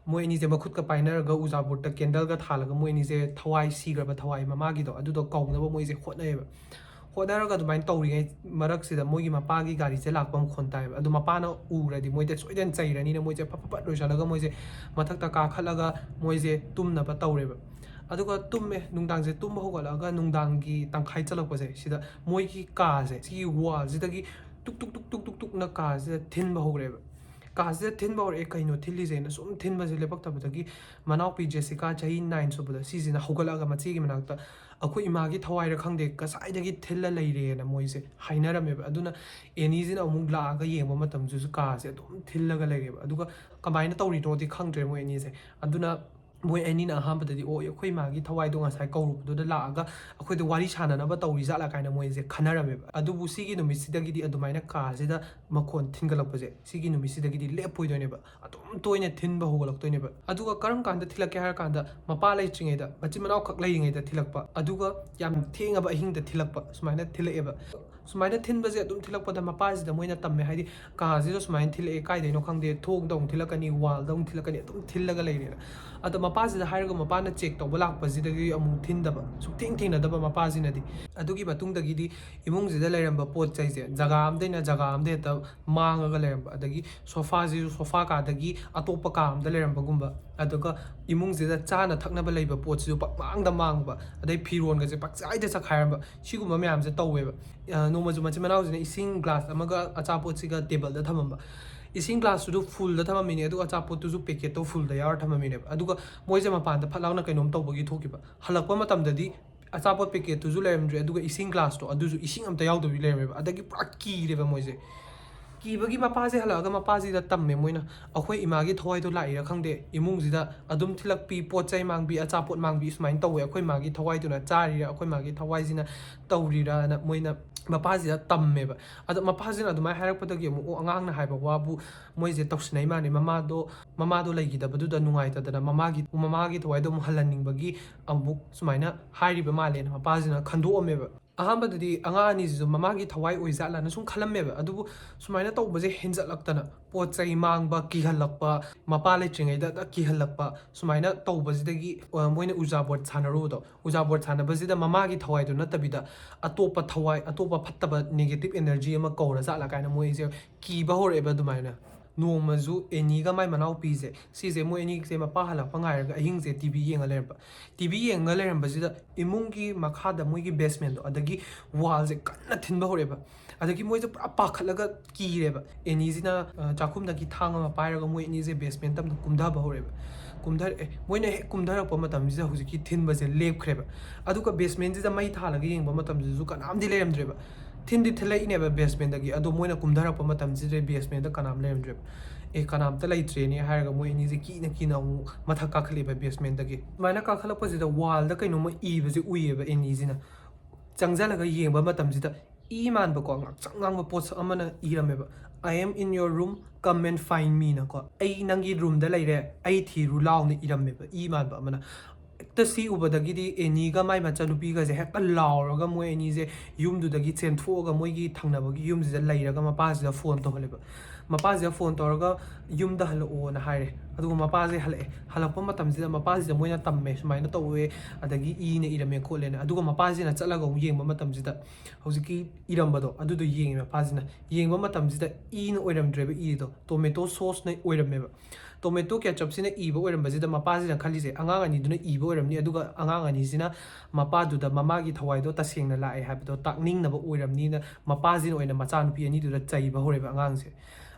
ꯃꯣꯏ ꯑꯅꯤꯁꯦ ꯃꯈꯨꯠꯀ ꯄꯥꯏꯅꯔꯒ ꯎꯖꯥ ꯕꯣꯔꯗꯇ ꯀꯦꯟꯗꯜꯒ ꯊꯥꯜꯂꯒ ꯃꯣꯏ ꯑꯅꯤꯁꯦ ꯊꯋꯥꯏ, ꯁꯤꯈ꯭ꯔꯕ ꯊꯋꯥꯏ ꯃꯃꯥꯒꯤꯗꯣ, ꯑꯗꯨꯗꯣ ꯀꯧꯅꯕ ꯃꯣꯏꯁꯦ ꯍꯣꯠꯅꯩꯌꯦꯕ꯫ ꯍꯣꯠꯅꯔꯒ ꯑꯗꯨꯃꯥꯏꯅ ꯇꯧꯔꯤꯉꯩ ꯃꯔꯛꯁꯤꯗ ꯃꯣꯏꯒꯤ ꯃꯄꯥꯒꯤ ꯒꯥꯔꯤꯁꯦ ꯂꯥꯛꯄ ꯃꯈꯣꯟ ꯇꯥꯏꯌꯦꯕ꯫ ꯑꯗꯨ ꯃꯄꯥꯅ ꯎꯔꯗꯤ ꯃꯣꯏꯗ ꯁꯣꯏꯗꯅ ꯆꯩꯔꯅꯤꯅ ꯃꯣꯏꯁꯦ ꯐꯠ ꯐꯠ ꯐꯠ ꯂꯣꯏꯁꯤꯜꯂꯒ ꯃꯣꯏꯁꯦ ꯃꯊꯛꯇ ꯀꯥꯈꯠꯂꯒ ꯃꯣꯏꯁꯦ ꯇꯨꯝꯅꯕ ꯇꯧꯔꯦꯕ꯫ ꯑꯗꯨꯒ ꯇꯨꯝꯃꯦ꯫ ꯅꯨꯡꯗꯥꯡꯁꯦ ꯇꯨꯝꯕ ꯍꯧꯒꯠꯂꯛꯑꯒ ꯅꯨꯡꯗꯥꯡꯒꯤ ꯇꯪꯈꯥꯏ ꯆꯜꯂꯛꯄꯁꯦ ꯁꯤꯗ ꯃꯣꯏꯒꯤ ꯀꯥꯁꯦ, ꯁꯤꯒꯤ ꯋꯥꯜꯁꯤꯗꯒꯤ ꯇꯨꯛ ꯇꯨꯛ ꯇꯨꯛ ꯇꯨꯛ ꯇꯨꯛ ꯇꯨꯛꯅ ꯀꯥꯁꯤꯗ ꯊꯤꯟꯕ ꯍꯧꯔꯛꯑꯦꯕ꯫ ꯀꯥꯁꯤꯗ ꯊꯤꯟꯕ ꯍꯧꯔꯛꯑꯦ꯫ ꯀꯩꯅꯣ ꯊꯤꯜꯂꯤꯁꯦꯅ ꯁꯨꯝ ꯊꯤꯟꯕꯁꯦ ꯂꯦꯞꯄꯛꯇꯕꯗꯒꯤ ꯃꯅꯥꯎꯄꯤ ꯖꯦꯁꯤꯀꯥ, ꯆꯍꯤ ꯅꯥꯏꯟ ꯁꯨꯕꯗꯣ, ꯁꯤꯁꯤꯅ ꯍꯧꯒꯠꯂꯛꯑꯒ ꯃꯆꯦꯒꯤ ꯃꯅꯥꯛꯇ "ꯑꯩꯈꯣꯏ ꯏꯃꯥꯒꯤ ꯊꯋꯥꯏꯔ ꯈꯪꯗꯦ, ꯉꯁꯥꯏꯗꯒꯤ ꯊꯤꯜꯂ ꯂꯩꯔꯦꯅ" ꯃꯣꯏꯁꯦ ꯍꯥꯏꯅꯔꯝꯃꯦꯕ꯫ ꯑꯗꯨꯅ ꯑꯦꯅꯤꯁꯤꯅ ꯑꯃꯨꯛ ꯂꯥꯛꯑꯒ ꯌꯦꯡꯕ ꯃꯇꯝꯗꯁꯨ ꯀꯥꯁꯦ ꯑꯗꯨꯝ ꯊꯤꯜꯂꯒ ꯂꯩꯔꯦꯕ꯫ ꯑꯗꯨꯒ ꯀꯃꯥꯏꯅ ꯇꯧꯔꯤꯅꯣꯗꯤ ꯈꯪꯗ꯭ꯔꯦ ꯃꯣꯏ ꯑꯅꯤꯁꯦ꯫ ꯑꯗꯨꯅ ꯃꯣꯏ ꯑꯅꯤꯅ ꯑꯍꯥꯟꯕꯗꯗꯤ, "ꯑꯣ, ꯑꯩꯈꯣꯏ ꯏꯃꯥꯒꯤ ꯊꯋꯥꯏꯗꯣ ꯉꯁꯥꯏ ꯀꯧꯔꯨꯕꯗꯨꯗ ꯂꯥꯛꯑꯒ ꯑꯩꯈꯣꯏꯗ ꯋꯥꯔꯤ ꯁꯥꯟꯅꯅꯕ ꯇꯧꯔꯤ ꯖꯥꯠꯂꯥ?" ꯀꯥꯏꯅ ꯃꯣꯏꯁꯦ ꯈꯟꯅꯔꯝꯃꯦꯕ꯫ ꯑꯗꯨꯕꯨ ꯁꯤꯒꯤ ꯅꯨꯃꯤꯠꯁꯤꯗꯒꯤꯗꯤ ꯑꯗꯨꯃꯥꯏꯅ ꯀꯥꯁꯤꯗ ꯃꯈꯣꯟ ꯊꯤꯟꯒꯠꯂꯛꯄꯁꯦ ꯁꯤꯒꯤ ꯅꯨꯃꯤꯠꯁꯤꯗꯒꯤꯗꯤ ꯂꯦꯞꯄꯣꯏꯗꯣꯏꯅꯦꯕ꯫ ꯑꯗꯨꯝ ꯇꯣꯏꯅ ꯊꯤꯟꯕ ꯍꯧꯒꯠꯂꯛꯇꯣꯏꯅꯦꯕ꯫ ꯑꯗꯨꯒ ꯀꯔꯝ ꯀꯥꯟꯗ ꯊꯤꯜꯂꯛꯀꯦ ꯍꯥꯏꯔ ꯀꯥꯟꯗ, ꯃꯄꯥ ꯂꯩꯇ꯭ꯔꯤꯉꯩꯗ, ꯃꯆꯤꯟ ꯃꯅꯥꯎ ꯈꯛ ꯂꯩꯔꯤꯉꯩꯗ ꯊꯤꯜꯂꯛꯄ, ꯑꯗꯨꯒ ꯌꯥꯝ ꯊꯦꯡꯉꯕ ꯑꯍꯤꯡꯗ ꯊꯤꯜꯂꯛꯄ, ꯁꯨꯃꯥꯏꯅ ꯊꯤꯜꯂꯛꯑꯦꯕ꯫ ꯁꯨꯃꯥꯏꯅ ꯊꯤꯟꯕꯁꯦ ꯑꯗꯨꯝ ꯊꯤꯜꯂꯛꯄꯗ ꯃꯄꯥꯁꯤꯗ ꯃꯣꯏꯅ ꯇꯝꯃꯦ, ꯍꯥꯏꯗꯤ ꯀꯥꯁꯤꯗ ꯁꯨꯃꯥꯏꯅ ꯊꯤꯜꯂꯛꯑꯦ, ꯀꯥꯏꯗꯩꯅꯣ ꯈꯪꯗꯦ, ꯊꯣꯡꯗ ꯑꯃꯨꯛ ꯊꯤꯜꯂꯛꯀꯅꯤ, ꯋꯥꯜꯗ ꯑꯃꯨꯛ ꯊꯤꯜꯂꯛꯀꯅꯤ, ꯑꯗꯨꯝ ꯊꯤꯜꯂꯒ ꯂꯩꯔꯦꯅ꯫ ꯑꯗꯣ ꯃꯄꯥꯁꯤꯗ ꯍꯥꯏꯔꯒ ꯃꯄꯥꯅ ꯆꯦꯛ ꯇꯧꯕ ꯂꯥꯛꯄꯁꯤꯗꯒꯤ ꯑꯃꯨꯛ ꯊꯤꯟꯗꯕ, ꯁꯨꯛꯊꯦꯡ ꯊꯦꯡꯅꯗꯕ ꯃꯄꯥꯁꯤꯅꯗꯤ꯫ ꯑꯗꯨꯒꯤ ꯃꯇꯨꯡꯗꯒꯤꯗꯤ ꯏꯃꯨꯡꯁꯤꯗ ꯂꯩꯔꯝꯕ ꯄꯣꯠ ꯆꯩꯁꯦ ꯖꯒꯥ ꯑꯝꯗꯩꯅ ꯖꯒꯥ ꯑꯝꯗ ꯍꯦꯛꯇ ꯃꯥꯡꯉꯒ ꯂꯩꯔꯝꯕ, ꯑꯗꯒꯤ ꯁꯣꯐꯥꯁꯤꯁꯨ ꯁꯣꯐꯥ ꯀꯥꯗꯒꯤ ꯑꯇꯣꯞꯄ ꯀꯥ ꯑꯝꯗ ꯂꯩꯔꯝꯕꯒꯨꯝꯕ, ꯑꯗꯨꯒ ꯏꯃꯨꯡꯁꯤꯗ ꯆꯥꯅ ꯊꯛꯅꯕ ꯂꯩꯕ ꯄꯣꯠꯁꯤꯁꯨ ꯄꯛꯃꯥꯡꯗ ꯃꯥꯡꯕ, ꯑꯗꯩ ꯐꯤꯔꯣꯟꯒꯁꯦ ꯄꯛꯆꯥꯏꯗ ꯆꯈꯥꯏꯔꯝꯕ, ꯁꯤꯒꯨꯝꯕ ꯃꯌꯥꯝꯁꯦ ꯇꯧꯋꯦꯕ꯫ ꯑ, ꯅꯣꯡꯃꯁꯨ ꯃꯆꯤꯟ ꯃꯅꯥꯎꯁꯤꯅ ꯏꯁꯤꯡ ꯒ꯭ꯂꯥꯁ ꯑꯃꯒ ꯑꯆꯥꯄꯣꯠꯁꯤꯒ ꯇꯦꯕꯜꯗ ꯊꯝꯃꯝꯕ꯫ ꯏꯁꯤꯡ ꯒ꯭ꯂꯥꯁꯇꯨꯁꯨ ꯐꯨꯜꯗ ꯊꯝꯃꯝꯃꯤꯅꯦ, ꯑꯗꯨꯒ ꯑꯆꯥꯄꯣꯠꯇꯨꯁꯨ ꯄꯦꯀꯦꯠꯇꯣ ꯐꯨꯜꯗ ꯌꯥꯎꯔ ꯊꯝꯃꯝꯃꯤꯅꯦꯕ꯫ ꯑꯗꯨꯒ ꯃꯣꯏꯁꯦ ꯃꯄꯥꯟꯗ ꯐꯠ ꯂꯥꯎꯅ ꯀꯩꯅꯣꯝ ꯇꯧꯕꯒꯤ ꯊꯣꯛꯈꯤꯕ꯫ ꯍꯜꯂꯛꯄ ꯃꯇꯝꯗꯗꯤ ꯑꯆꯥꯄꯣꯠ ꯄꯦꯀꯦꯠꯇꯨꯁꯨ ꯂꯩꯔꯝꯗ꯭ꯔꯦ, ꯑꯗꯨꯒ ꯏꯁꯤꯡ ꯒ꯭ꯂꯥꯁꯇꯣ ꯑꯗꯨꯁꯨ ꯏꯁꯤꯡ ꯑꯝꯇ ꯌꯥꯎꯗꯕꯤ ꯂꯩꯔꯝꯃꯦꯕ꯫ ꯑꯗꯒꯤ ꯄꯨꯔꯥ ꯀꯤꯔꯦꯕ ꯃꯣꯏꯁꯦ꯫ ꯀꯤꯕꯒꯤ ꯃꯄꯥꯁꯦ ꯍꯜꯂꯛꯑꯒ ꯃꯄꯥꯁꯤꯗ ꯇꯝꯃꯦ ꯃꯣꯏꯅ, "ꯑꯩꯈꯣꯏ ꯏꯃꯥꯒꯤ ꯊꯋꯥꯏꯗꯣ ꯂꯥꯛꯏꯔꯥ ꯈꯪꯗꯦ, ꯏꯃꯨꯡꯁꯤꯗ ꯑꯗꯨꯝ ꯊꯤꯜꯂꯛꯄꯤ, ꯄꯣꯠ ꯆꯩ ꯃꯥꯡꯕꯤ, ꯑꯆꯥꯄꯣꯠ ꯃꯥꯡꯕꯤ ꯁꯨꯃꯥꯏꯅ ꯇꯧꯋꯦ, ꯑꯩꯈꯣꯏ ꯃꯥꯒꯤ ꯊꯋꯥꯏꯗꯨꯅ ꯆꯥꯔꯤꯔꯥ, ꯑꯩꯈꯣꯏ ꯃꯥꯒꯤ ꯊꯋꯥꯏꯁꯤꯅ ꯇꯧꯔꯤꯔꯥꯅ" ꯃꯣꯏꯅ ꯃꯄꯥꯁꯤꯗ ꯇꯝꯃꯦꯕ꯫ ꯑꯗꯣ ꯃꯄꯥꯁꯤꯅ ꯑꯗꯨꯃꯥꯏꯅ ꯍꯥꯏꯔꯛꯄꯗꯒꯤ ꯑꯃꯨꯛ, "ꯑꯣ, ꯑꯉꯥꯡꯅ ꯍꯥꯏꯕ ꯋꯥꯕꯨ ꯃꯣꯏꯁꯦ ꯇꯧꯁꯤꯟꯅꯩ ꯃꯥꯅꯦ, ꯃꯃꯥꯗꯣ, ꯃꯃꯥꯗꯣ ꯂꯩꯈꯤꯗꯕꯗꯨꯗ ꯅꯨꯡꯉꯥꯏꯇꯗꯅ ꯃꯃꯥꯒꯤ, ꯃꯃꯥꯒꯤ ꯊꯋꯥꯏꯗꯣ ꯑꯃꯨꯛ ꯍꯜꯍꯟꯅꯤꯡꯕꯒꯤ ꯑꯃꯨꯛ ꯁꯨꯃꯥꯏꯅ ꯍꯥꯏꯔꯤꯕ ꯃꯥꯜꯂꯦꯅ" ꯃꯄꯥꯁꯤꯅ ꯈꯟꯗꯣꯛꯑꯝꯃꯦꯕ꯫ ꯑꯍꯥꯟꯕꯗꯗꯤ ꯑꯉꯥꯡ ꯑꯅꯤꯁꯤꯁꯨ ꯃꯃꯥꯒꯤ ꯊꯋꯥꯏ ꯑꯣꯏꯖꯥꯠꯂꯅ ꯁꯨꯝ ꯈꯜꯂꯝꯃꯦꯕ꯫ ꯑꯗꯨꯕꯨ ꯁꯨꯃꯥꯏꯅ ꯇꯧꯕꯁꯦ ꯍꯦꯟꯖꯜꯂꯛꯇꯅ, ꯄꯣꯠ ꯆꯩ ꯃꯥꯡꯕ, ꯀꯤꯍꯜꯂꯛꯄ, ꯃꯄꯥ ꯂꯩꯇ꯭ꯔꯤꯉꯩꯗ ꯀꯤꯍꯜꯂꯛꯄ, ꯁꯨꯃꯥꯏꯅ ꯇꯧꯕꯁꯤꯗꯒꯤ, ꯑ, ꯃꯣꯏꯅ ꯎꯖꯥ ꯕꯣꯔꯗ ꯁꯥꯟꯅꯔꯨꯕꯗꯣ, ꯎꯖꯥ ꯕꯣꯔꯗ ꯁꯥꯟꯅꯕꯁꯤꯗ ꯃꯃꯥꯒꯤ ꯊꯋꯥꯏꯗꯣ ꯅꯠꯇꯕꯤꯗ ꯑꯇꯣꯞꯄ ꯊꯋꯥꯏ, ꯑꯇꯣꯞꯄ ꯐꯠꯇꯕ negative energy ꯑꯃ ꯀꯧꯔ ꯖꯥꯠꯂ ꯀꯥꯏꯅ ꯃꯣꯏꯁꯦ ꯀꯤꯕ ꯍꯧꯔꯛꯑꯦꯕ ꯑꯗꯨꯃꯥꯏꯅ꯫ ꯅꯣꯡꯃꯁꯨ ꯑꯦꯅꯤꯒ ꯃꯥꯏ ꯃꯅꯥꯎꯄꯤꯁꯦ, ꯁꯤꯁꯦ ꯃꯣꯏ ꯑꯅꯤꯁꯦ ꯃꯄꯥ ꯍꯜꯂꯛꯄ ꯉꯥꯏꯔꯒ ꯑꯍꯤꯡꯁꯦ ꯇꯤ ꯚꯤ ꯌꯦꯡꯉ ꯂꯩꯔꯝꯕ꯫ ꯇꯤ ꯚꯤ ꯌꯦꯡꯉ ꯂꯩꯔꯝꯕꯁꯤꯗ ꯏꯃꯨꯡꯒꯤ ꯃꯈꯥꯗ ꯃꯣꯏꯒꯤ ꯕꯦꯁꯃꯦꯟꯗꯣ, ꯑꯗꯒꯤ ꯋꯥꯜꯁꯦ ꯀꯟꯅ ꯊꯤꯟꯕ ꯍꯧꯔꯛꯑꯦꯕ꯫ ꯑꯗꯒꯤ ꯃꯣꯏꯁꯦ ꯄꯨꯔꯥ ꯄꯥꯈꯠꯂꯒ ꯀꯤꯔꯦꯕ꯫ ꯑꯦꯅꯤꯁꯤꯅ, ꯑ, ꯆꯥꯛꯈꯨꯝꯗꯒꯤ ꯊꯥꯡ ꯑꯃ ꯄꯥꯏꯔꯒ ꯃꯣꯏ ꯑꯅꯤꯁꯦ ꯕꯦꯁꯃꯦꯟ ꯇꯝꯗ ꯀꯨꯝꯊꯕ ꯍꯧꯔꯛꯑꯦꯕ꯫ ꯀꯨꯝꯊꯔꯛꯑꯦ꯫ ꯃꯣꯏꯅ ꯍꯦꯛ ꯀꯨꯝꯊꯔꯛꯄ ꯃꯇꯝꯁꯤꯗ ꯍꯧꯖꯤꯛꯀꯤ ꯊꯤꯟꯕꯁꯦ ꯂꯦꯞꯈ꯭ꯔꯦꯕ꯫ ꯑꯗꯨꯒ ꯕꯦꯁꯃꯦꯟꯁꯤꯗ ꯃꯩ ꯊꯥꯜꯂꯒ ꯌꯦꯡꯕ ꯃꯇꯝꯁꯤꯗꯁꯨ ꯀꯅꯥꯝꯗꯤ ꯂꯩꯔꯝꯗ꯭ꯔꯦꯕ꯫ ꯊꯤꯟꯗꯤ ꯊꯤꯜꯂꯛꯏꯅꯦꯕ ꯕꯦꯁꯃꯦꯟꯗꯒꯤ, ꯑꯗꯣ ꯃꯣꯏꯅ ꯀꯨꯝꯊꯔꯛꯄ ꯃꯇꯝꯁꯤꯗ ꯕꯦꯁꯃꯦꯟꯗ ꯀꯅꯥꯝ ꯂꯩꯔꯝꯗ꯭ꯔꯦꯕ꯫ "ꯑꯦ, ꯀꯅꯥꯝꯇ ꯂꯩꯇ꯭ꯔꯦꯅꯦ" ꯍꯥꯏꯔꯒ ꯃꯣꯏ ꯑꯅꯤꯁꯦ ꯀꯤꯅ ꯀꯤꯅ ꯑꯃꯨꯛ ꯃꯊꯛ ꯀꯥꯈꯠꯂꯛꯑꯦꯕ ꯕꯦꯁꯃꯦꯟꯗꯒꯤ꯫ ꯑꯗꯨꯃꯥꯏꯅ ꯀꯥꯈꯠꯂꯛꯄꯁꯤꯗ ꯋꯥꯜꯗ ꯀꯩꯅꯣꯝꯃ ꯏꯕꯁꯦ ꯎꯏꯌꯦꯕ ꯑꯦꯅꯤꯁꯤꯅ꯫ ꯆꯪꯁꯤꯜꯂꯒ ꯌꯦꯡꯕ ꯃꯇꯝꯁꯤꯗ ꯏ ꯃꯥꯟꯕꯀꯣ, ꯉꯥꯛꯁꯪ ꯉꯥꯡꯕ ꯄꯣꯠꯁꯛ ꯑꯃꯅ ꯏꯔꯝꯃꯦꯕ, "I am in your room, come and find me" ꯅꯀꯣ, "ꯑꯩ ꯅꯪꯒꯤ ꯔꯨꯝꯗ ꯂꯩꯔꯦ, ꯑꯩ ꯊꯤꯔꯨ ꯂꯥꯎꯅ" ꯏꯔꯝꯃꯦꯕ ꯏ ꯃꯥꯟꯕ ꯑꯃꯅ꯫ ꯍꯦꯛꯇ ꯁꯤ ꯎꯕꯗꯒꯤꯗꯤ ꯑꯦꯅꯤꯒ ꯃꯥꯏ ꯃꯆꯥꯅꯨꯄꯤꯒꯁꯦ ꯍꯦꯛꯇ ꯂꯥꯎꯔꯒ ꯃꯣꯏ ꯑꯅꯤꯁꯦ ꯌꯨꯝꯗꯨꯗꯒꯤ ꯆꯦꯟꯊꯣꯛꯑꯒ ꯃꯣꯏꯒꯤ ꯊꯪꯅꯕꯒꯤ ꯌꯨꯝꯁꯤꯗ ꯂꯩꯔꯒ ꯃꯄꯥꯁꯤꯗ ꯐꯣꯟ ꯇꯧꯍꯜꯂꯦꯕ꯫ ꯃꯄꯥꯁꯤꯗ ꯐꯣꯟ ꯇꯧꯔꯒ "ꯌꯨꯝꯗ ꯍꯜꯂꯛꯑꯣꯅ" ꯍꯥꯏꯔꯦ꯫ ꯑꯗꯨꯒ ꯃꯄꯥꯁꯦ ꯍꯜꯂꯛꯑꯦ꯫ ꯍꯜꯂꯛꯄ ꯃꯇꯝꯁꯤꯗ ꯃꯄꯥꯁꯤꯗ ꯃꯣꯏꯅ ꯇꯝꯃꯦ, ꯁꯨꯃꯥꯏꯅ ꯇꯧꯋꯦ, ꯑꯗꯒꯤ ꯏꯅ ꯏꯔꯝꯃꯦ ꯈꯣꯠꯂꯦꯅ꯫ ꯑꯗꯨꯒ ꯃꯄꯥꯁꯤꯅ ꯆꯠꯂꯒ ꯑꯃꯨꯛ ꯌꯦꯡꯕ ꯃꯇꯝꯁꯤꯗ ꯍꯧꯖꯤꯛꯀꯤ ꯏꯔꯝꯕꯗꯣ ꯑꯗꯨꯗꯣ ꯌꯦꯡꯉꯦ ꯃꯄꯥꯁꯤꯅ꯫ ꯌꯦꯡꯕ ꯃꯇꯝꯁꯤꯗ ꯏꯅ ꯑꯣꯏꯔꯝꯗ꯭ꯔꯦꯕ ꯏꯔꯤꯗꯣ, ꯇꯣꯃꯦꯇꯣ ꯁꯣꯁꯅ ꯑꯣꯏꯔꯝꯃꯦꯕ꯫ ꯇꯣꯃꯦꯇꯣ ꯀꯦꯆꯞꯁꯤꯅ ꯏꯕ ꯑꯣꯏꯔꯝꯕꯁꯤꯗ ꯃꯄꯥꯁꯤꯅ ꯈꯜꯂꯤꯁꯦ ꯑꯉꯥꯡ ꯑꯅꯤꯗꯨꯅ ꯏꯕ ꯑꯣꯏꯔꯝꯅꯤ, ꯑꯗꯨꯒ ꯑꯉꯥꯡ ꯑꯅꯤꯁꯤꯅ ꯃꯄꯥꯗꯨꯗ ꯃꯃꯥꯒꯤ ꯊꯋꯥꯏꯗꯣ ꯇꯁꯦꯡꯅ ꯂꯥꯛꯑꯦ ꯍꯥꯏꯕꯗꯣ ꯇꯥꯛꯅꯤꯡꯅꯕ ꯑꯣꯏꯔꯝꯅꯤꯅ ꯃꯄꯥꯁꯤꯅ ꯑꯣꯏꯅ ꯃꯆꯥꯅꯨꯄꯤ ꯑꯅꯤꯗꯨꯗ ꯆꯩꯕ ꯍꯧꯔꯦꯕ ꯑꯉꯥꯡꯁꯦ꯫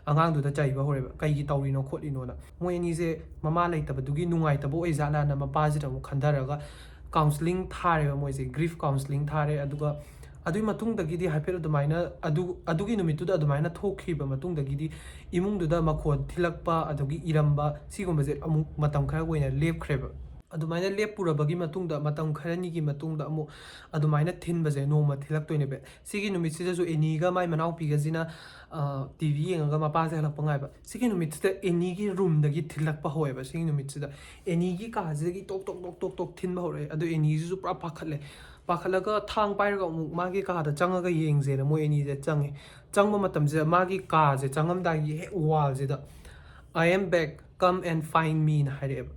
ꯑꯉꯥꯡꯗꯨꯗ ꯆꯩꯕ ꯍꯧꯔꯦꯕ, "ꯀꯩꯒꯤ ꯇꯧꯔꯤꯅꯣ ꯈꯣꯠꯂꯤꯅꯣꯅ?" ꯃꯣꯏ ꯑꯅꯤꯁꯦ ꯃꯃꯥ ꯂꯩꯇꯕꯗꯨꯒꯤ ꯅꯨꯡꯉꯥꯏꯇꯕ ꯑꯣꯏꯖꯥꯠꯂꯥꯅ ꯃꯄꯥꯁꯤꯗ ꯑꯃꯨꯛ ꯈꯟꯊꯔꯒ counselling ꯊꯥꯔꯦꯕ ꯃꯣꯏꯁꯦ, grief counselling ꯊꯥꯔꯦ꯫ ꯑꯗꯨꯒ ꯑꯗꯨꯒꯤ ꯃꯇꯨꯡꯗꯒꯤꯗꯤ ꯍꯥꯏꯐꯦꯠ ꯑꯗꯨꯃꯥꯏꯅ, ꯑꯗꯨ, ꯑꯗꯨꯒꯤ ꯅꯨꯃꯤꯠꯇꯨꯗ ꯑꯗꯨꯃꯥꯏꯅ ꯊꯣꯛꯈꯤꯕ ꯃꯇꯨꯡꯗꯒꯤꯗꯤ ꯏꯃꯨꯡꯗꯨꯗ ꯃꯈꯣꯟ ꯊꯤꯜꯂꯛꯄ ꯑꯗꯒꯤ ꯏꯔꯝꯕ ꯁꯤꯒꯨꯝꯕꯁꯦ ꯑꯃꯨꯛ ꯃꯇꯝ ꯈꯔ ꯑꯣꯏꯅ ꯂꯦꯞꯈ꯭ꯔꯦꯕ꯫ ꯑꯗꯨꯃꯥꯏꯅ ꯂꯦꯞꯄꯨꯔꯕꯒꯤ ꯃꯇꯨꯡꯗ, ꯃꯇꯝ ꯈꯔꯅꯤꯒꯤ ꯃꯇꯨꯡꯗ ꯑꯃꯨꯛ ꯑꯗꯨꯃꯥꯏꯅ ꯊꯤꯟꯕꯁꯦ ꯅꯣꯡꯃ ꯊꯤꯜꯂꯛꯇꯣꯏꯅꯦꯕ꯫ ꯁꯤꯒꯤ ꯅꯨꯃꯤꯠꯁꯤꯗꯁꯨ ꯑꯦꯅꯤꯒ ꯃꯥꯏ ꯃꯅꯥꯎꯄꯤꯒꯁꯤꯅ, ꯑ, ꯇꯤ ꯚꯤ ꯌꯦꯡꯉꯒ ꯃꯄꯥꯁꯦ ꯍꯜꯂꯛꯄ ꯉꯥꯏꯕ꯫ ꯁꯤꯒꯤ ꯅꯨꯃꯤꯠꯁꯤꯗ ꯑꯦꯅꯤꯒꯤ ꯔꯨꯝꯗꯒꯤ ꯊꯤꯜꯂꯛꯄ ꯍꯧꯋꯦꯕ꯫ ꯁꯤꯒꯤ ꯅꯨꯃꯤꯠꯁꯤꯗ ꯑꯦꯅꯤꯒꯤ ꯀꯥꯁꯤꯗꯒꯤ ꯇꯣꯛ ꯇꯣꯛ ꯇꯣꯛ ꯇꯣꯛ ꯇꯣꯛ ꯊꯤꯟꯕ ꯍꯧꯔꯛꯑꯦ꯫ ꯑꯗꯨ ꯑꯦꯅꯤꯁꯤꯁꯨ ꯄꯨꯔꯥ ꯄꯥꯈꯠꯂꯦ꯫ ꯄꯥꯈꯠꯂꯒ ꯊꯥꯡ ꯄꯥꯏꯔꯒ ꯑꯃꯨꯛ ꯃꯥꯒꯤ ꯀꯥꯗ ꯆꯪꯉꯒ ꯌꯦꯡꯁꯦꯅ ꯃꯣꯏ ꯑꯅꯤꯁꯦ ꯆꯪꯉꯦ꯫ ꯆꯪꯕ ꯃꯇꯝꯁꯤꯗ ꯃꯥꯒꯤ ꯀꯥꯁꯦ ꯆꯪꯉꯝꯗꯥꯏꯒꯤ ꯍꯦꯛ ꯋꯥꯜꯁꯤꯗ "I am back, come and find me" ꯅ ꯍꯥꯏꯔꯛꯑꯦꯕ꯫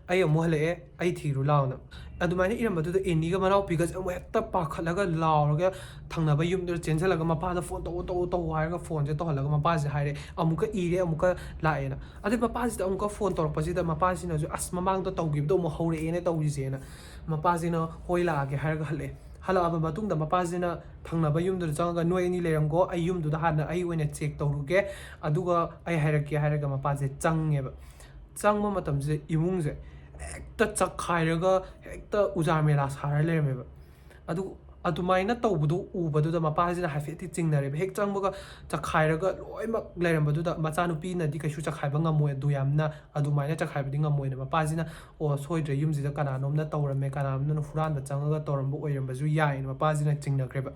ꯑꯩ ꯑꯃꯨꯛ ꯍꯜꯂꯛꯑꯦ, ꯑꯩ ꯊꯤꯔꯨ ꯂꯥꯎꯅ꯫ ꯑꯗꯨꯃꯥꯏꯅ ꯏꯔꯝꯕꯗꯨꯗ ꯑꯦꯅꯤꯒ ꯃꯅꯥꯎꯄꯤꯒꯁꯦ ꯑꯃꯨꯛ ꯍꯦꯛꯇ ꯄꯥꯈꯠꯂꯒ ꯂꯥꯎꯔꯒ ꯊꯪꯅꯕ ꯌꯨꯝꯗꯨꯗ ꯆꯦꯟꯁꯤꯜꯂꯒ ꯃꯄꯥꯗ ꯐꯣꯟ ꯇꯧ, ꯇꯧ, ꯇꯧ ꯍꯥꯏꯔꯒ ꯐꯣꯟꯁꯦ ꯇꯧꯍꯜꯂꯒ ꯃꯄꯥꯁꯦ ꯍꯥꯏꯔꯦ꯫ ꯑꯃꯨꯛꯀ ꯏꯔꯦ, ꯑꯃꯨꯛꯀ ꯂꯥꯛꯑꯦꯅ꯫ ꯑꯗꯩ ꯃꯄꯥꯁꯤꯗ ꯑꯃꯨꯛꯀ ꯐꯣꯟ ꯇꯧꯔꯛꯄꯁꯤꯗ ꯃꯄꯥꯁꯤꯅꯁꯨ "ꯑꯁ, ꯃꯃꯥꯡꯗ ꯇꯧꯈꯤꯕꯗꯣ ꯑꯃꯨꯛ ꯍꯧꯔꯛꯑꯦꯅꯦ ꯇꯧꯔꯤꯁꯦꯅ" ꯃꯄꯥꯁꯤꯅ "ꯍꯣꯏ, ꯂꯥꯛꯑꯒꯦ" ꯍꯥꯏꯔꯒ ꯍꯜꯂꯛꯑꯦ꯫ ꯍꯜꯂꯛꯑꯕ ꯃꯇꯨꯡꯗ ꯃꯄꯥꯁꯤꯅ ꯊꯪꯅꯕ ꯌꯨꯝꯗꯨꯗ ꯆꯪꯉꯒ "ꯅꯣꯏ ꯑꯅꯤ ꯂꯩꯔꯝꯒꯣ, ꯑꯩ ꯌꯨꯝꯗꯨꯗ ꯍꯥꯟꯅ ꯑꯩ ꯑꯣꯏꯅ ꯆꯦꯛ ꯇꯧꯔꯨꯒꯦ, ꯑꯗꯨꯒ ꯑꯩ ꯍꯥꯏꯔꯛꯀꯦ" ꯍꯥꯏꯔꯒ ꯃꯄꯥꯁꯦ ꯆꯪꯉꯦꯕ꯫ ꯆꯪꯕ ꯃꯇꯝꯁꯤꯗ ꯏꯃꯨꯡꯁꯦ ꯍꯦꯛꯇ ꯆꯛꯈꯥꯏꯔꯒ ꯍꯦꯛꯇ ꯎꯖꯥ ꯃꯦꯂꯥ ꯁꯥꯔ ꯂꯩꯔꯝꯃꯦꯕ꯫ ꯑꯗꯨ ꯑꯗꯨꯃꯥꯏꯅ ꯇꯧꯕꯗꯨ ꯎꯕꯗꯨꯗ ꯃꯄꯥꯁꯤꯅ ꯍꯥꯏꯐꯦꯠꯇꯤ ꯆꯤꯡꯅꯔꯦꯕ꯫ ꯍꯦꯛ ꯆꯪꯕꯒ ꯆꯛꯈꯥꯏꯔꯒ ꯂꯣꯏꯅꯃꯛ ꯂꯩꯔꯝꯕꯗꯨꯗ ꯃꯆꯥꯅꯨꯄꯤꯅꯗꯤ ꯀꯩꯁꯨ ꯆꯛꯈꯥꯏꯕ ꯉꯝꯃꯣꯏ, ꯑꯗꯨ ꯌꯥꯝꯅ ꯑꯗꯨꯃꯥꯏꯅ ꯆꯛꯈꯥꯏꯕꯗꯤ ꯉꯝꯃꯣꯏꯅ ꯃꯄꯥꯁꯤꯅ "ꯑꯣ, ꯁꯣꯏꯗ꯭ꯔꯦ, ꯌꯨꯝꯁꯤꯗ ꯀꯅꯥꯅꯣꯝꯅ ꯇꯧꯔꯝꯃꯦ, ꯀꯅꯥꯅꯣꯝꯅ ꯍꯨꯔꯥꯟꯕ ꯆꯪꯉꯒ ꯇꯧꯔꯝꯕ ꯑꯣꯏꯔꯝꯕꯁꯨ ꯌꯥꯏꯅ" ꯃꯄꯥꯁꯤꯅ ꯆꯤꯡꯅꯈ꯭ꯔꯦꯕ꯫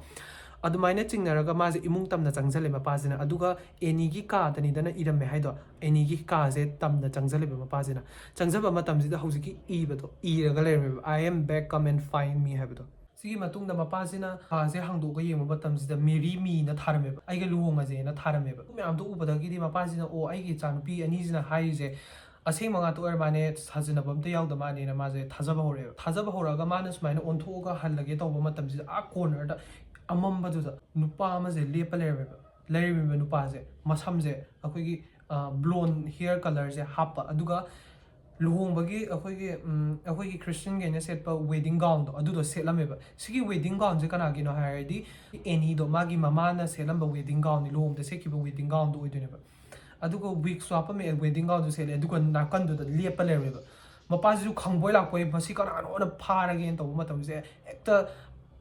ꯑꯗꯨꯃꯥꯏꯅ ꯆꯤꯡꯅꯔꯒ ꯃꯥꯁꯦ ꯏꯃꯨꯡ ꯇꯝꯅ ꯆꯪꯁꯜꯂꯦ ꯃꯄꯥꯁꯤꯅ꯫ ꯑꯗꯨꯒ ꯑꯦꯅꯤꯒꯤ ꯀꯥꯗꯅꯤꯗꯅ ꯏꯔꯝꯃꯦ ꯍꯥꯏꯗꯣ, ꯑꯦꯅꯤꯒꯤ ꯀꯥꯁꯦ ꯇꯝꯅ ꯆꯪꯁꯜꯂꯦꯕ ꯃꯄꯥꯁꯤꯅ꯫ ꯆꯪꯁꯤꯟꯕ ꯃꯇꯝꯁꯤꯗ ꯍꯧꯖꯤꯛꯀꯤ ꯏꯕꯗꯣ ꯏꯔꯒ ꯂꯩꯔꯝꯃꯦꯕ, "I am back, come and find me" ꯍꯥꯏꯕꯗꯣ꯫ ꯁꯤꯒꯤ ꯃꯇꯨꯡꯗ ꯃꯄꯥꯁꯤꯅ ꯀꯥꯁꯦ ꯍꯥꯡꯗꯣꯛꯑꯒ ꯌꯦꯡꯕ ꯃꯇꯝꯁꯤꯗ "Marry me" ꯅ ꯊꯥꯔꯝꯃꯦꯕ, "ꯑꯩꯒ ꯂꯨꯍꯣꯡꯉꯁꯦꯅ" ꯊꯥꯔꯝꯃꯦꯕ꯫ ꯃꯌꯥꯝꯗꯣ ꯎꯕꯗꯒꯤꯗꯤ ꯃꯄꯥꯁꯤꯅ "ꯑꯣ, ꯑꯩꯒꯤ ꯏꯆꯥꯅꯨꯄꯤ ꯑꯅꯤꯁꯤꯅ ꯍꯥꯏꯔꯤꯁꯦ ꯑꯁꯦꯡꯕ ꯉꯥꯛꯇ ꯑꯣꯏꯔ ꯃꯥꯅꯦ, ꯁꯥꯖꯤꯟꯅꯕ ꯑꯝꯇ ꯌꯥꯎꯗ ꯃꯥꯅꯦꯅ" ꯃꯥꯁꯦ ꯊꯥꯖꯕ ꯍꯧꯔꯛꯑꯦꯕ꯫ ꯊꯥꯖꯕ ꯍꯧꯔꯛꯑꯒ ꯃꯥꯅ ꯁꯨꯃꯥꯏꯅ ꯑꯣꯟꯊꯣꯛꯑꯒ ꯍꯜꯂꯒꯦ ꯇꯧꯕ ꯃꯇꯝꯁꯤꯗ ꯑꯥ ꯀꯣꯔꯅꯔꯗ ꯑꯃꯝꯕꯗꯨꯗ ꯅꯨꯄꯥ ꯑꯃꯁꯦ ꯂꯦꯞꯄ ꯂꯩꯔꯝꯃꯦꯕ꯫ ꯂꯩꯔꯝꯃꯤꯕ ꯅꯨꯄꯥꯁꯦ ꯃꯁꯝꯁꯦ ꯑꯩꯈꯣꯏꯒꯤ, ꯑ, ꯕ꯭ꯂꯣꯟ ꯍꯤꯌꯔ ꯀꯂꯔꯁꯦ ꯍꯥꯞꯄ, ꯑꯗꯨꯒ ꯂꯨꯍꯣꯡꯕꯒꯤ ꯑꯩꯈꯣꯏꯒꯤ, ꯎꯝ, ꯑꯩꯈꯣꯏꯒꯤ ꯈ꯭ꯔꯤꯁꯇꯤꯌꯟꯈꯩꯅ ꯁꯦꯠꯄ ꯋꯦꯗꯤꯡ ꯒꯥꯎꯟꯗꯣ ꯑꯗꯨꯗꯣ ꯁꯦꯠꯂꯝꯃꯦꯕ꯫ ꯁꯤꯒꯤ ꯋꯦꯗꯤꯡ ꯒꯥꯎꯟꯁꯦ ꯀꯅꯥꯒꯤꯅꯣ ꯍꯥꯏꯔꯗꯤ ꯑꯦꯅꯤꯗꯣ ꯃꯥꯒꯤ ꯃꯃꯥꯅ ꯁꯦꯠꯂꯝꯕ ꯋꯦꯗꯤꯡ ꯒꯥꯎꯟꯅꯤ, ꯂꯨꯍꯣꯡꯕꯗ ꯁꯦꯠꯈꯤꯕ ꯋꯦꯗꯤꯡ ꯒꯥꯎꯟꯗꯣ ꯑꯣꯏꯗꯣꯏꯅꯦꯕ꯫ ꯑꯗꯨꯒ ꯋꯤꯛꯁꯨ ꯍꯥꯞꯄꯝꯃꯦ, ꯋꯦꯗꯤꯡ ꯒꯥꯎꯟꯁꯨ ꯁꯦꯠꯂꯦ, ꯑꯗꯨꯒ ꯅꯥꯀꯟꯗꯨꯗ ꯂꯦꯞꯄ ꯂꯩꯔꯝꯃꯦꯕ꯫ ꯃꯄꯥꯁꯤꯁꯨ ꯈꯪꯕꯣꯏ ꯂꯥꯛꯄꯣꯏ ꯃꯁꯤ ꯀꯅꯥꯅꯣꯅ ꯐꯥꯔꯒꯦꯅ ꯇꯧꯕ ꯃꯇꯝꯁꯦ ꯍꯦꯛꯇ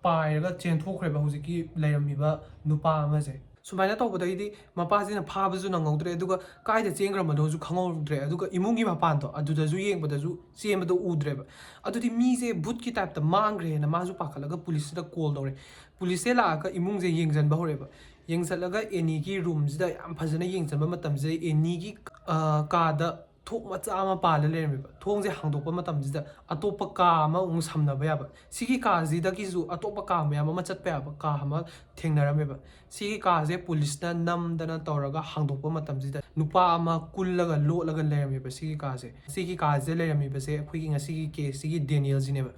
ꯄꯥꯏꯔꯒ ꯆꯦꯟꯊꯣꯛꯈ꯭ꯔꯦꯕ ꯍꯧꯖꯤꯛꯀꯤ ꯂꯩꯔꯝꯃꯤꯕ ꯅꯨꯄꯥ ꯑꯃꯁꯦ꯫ ꯁꯨꯃꯥꯏꯅ ꯇꯧꯕꯗꯒꯤꯗꯤ ꯃꯄꯥꯁꯤꯅ ꯐꯥꯕꯁꯨ ꯅꯪꯍꯧꯗ꯭ꯔꯦ, ꯑꯗꯨꯒ ꯀꯥꯏꯗ ꯆꯦꯟꯈ꯭ꯔꯕꯅꯣꯁꯨ ꯈꯪꯍꯧꯗ꯭ꯔꯦ꯫ ꯑꯗꯨꯒ ꯏꯃꯨꯡꯒꯤ ꯃꯄꯥꯟꯗꯣ ꯑꯗꯨꯗꯁꯨ ꯌꯦꯡꯕꯗꯁꯨ ꯆꯦꯟꯕꯗꯣ ꯎꯗ꯭ꯔꯦꯕ꯫ ꯑꯗꯨꯗꯤ ꯃꯤꯁꯦ ꯚꯨꯠꯀꯤ ꯇꯥꯏꯞꯇ ꯃꯥꯡꯈ꯭ꯔꯦꯅ ꯃꯥꯁꯨ ꯄꯥꯈꯠꯂꯒ ꯄꯨꯂꯤꯁꯁꯤꯗ ꯀꯣꯜ ꯇꯧꯔꯦ꯫ ꯄꯨꯂꯤꯁꯁꯦ ꯂꯥꯛꯑꯒ ꯏꯃꯨꯡꯁꯦ ꯌꯦꯡꯁꯤꯟꯕ ꯍꯧꯔꯦꯕ꯫ ꯌꯦꯡꯁꯤꯜꯂꯒ ꯑꯦꯅꯤꯒꯤ ꯔꯨꯝꯁꯤꯗ ꯌꯥꯝ ꯐꯖꯅ ꯌꯦꯡꯁꯤꯟꯕ ꯃꯇꯝꯁꯤꯗ ꯑꯦꯅꯤꯒꯤ, ꯑ, ꯀꯥꯗ ꯊꯣꯡ ꯃꯆꯥ ꯑꯃ ꯄꯥꯜꯂ ꯂꯩꯔꯝꯃꯦꯕ꯫ ꯊꯣꯡꯁꯦ ꯍꯥꯡꯗꯣꯛꯄ ꯃꯇꯝꯁꯤꯗ ꯑꯇꯣꯞꯄ ꯀꯥ ꯑꯃ ꯑꯃꯨꯛ ꯁꯝꯅꯕ ꯌꯥꯕ꯫ ꯁꯤꯒꯤ ꯀꯥꯁꯤꯗꯒꯤꯁꯨ ꯑꯇꯣꯞꯄ ꯀꯥ ꯃꯌꯥꯝ ꯑꯃ ꯆꯠꯄ ꯌꯥꯕ ꯀꯥ ꯑꯃ ꯊꯦꯡꯅꯔꯝꯃꯦꯕ꯫ ꯁꯤꯒꯤ ꯀꯥꯁꯦ ꯄꯨꯂꯤꯁꯅ ꯅꯝꯗꯅ ꯇꯧꯔꯒ ꯍꯥꯡꯗꯣꯛꯄ ꯃꯇꯝꯁꯤꯗ ꯅꯨꯄꯥ ꯑꯃ ꯀꯨꯜꯂꯒ ꯂꯣꯠꯂꯒ ꯂꯩꯔꯝꯃꯦꯕ ꯁꯤꯒꯤ ꯀꯥꯁꯦ꯫ ꯁꯤꯒꯤ ꯀꯥꯁꯤꯗ ꯂꯩꯔꯝꯃꯤꯕꯁꯦ ꯑꯩꯈꯣꯏꯒꯤ ꯉꯁꯤꯒꯤ ꯀꯦꯁꯁꯤꯒꯤ ꯗꯦꯅꯤꯌꯦꯜꯁꯤꯅꯦꯕ꯫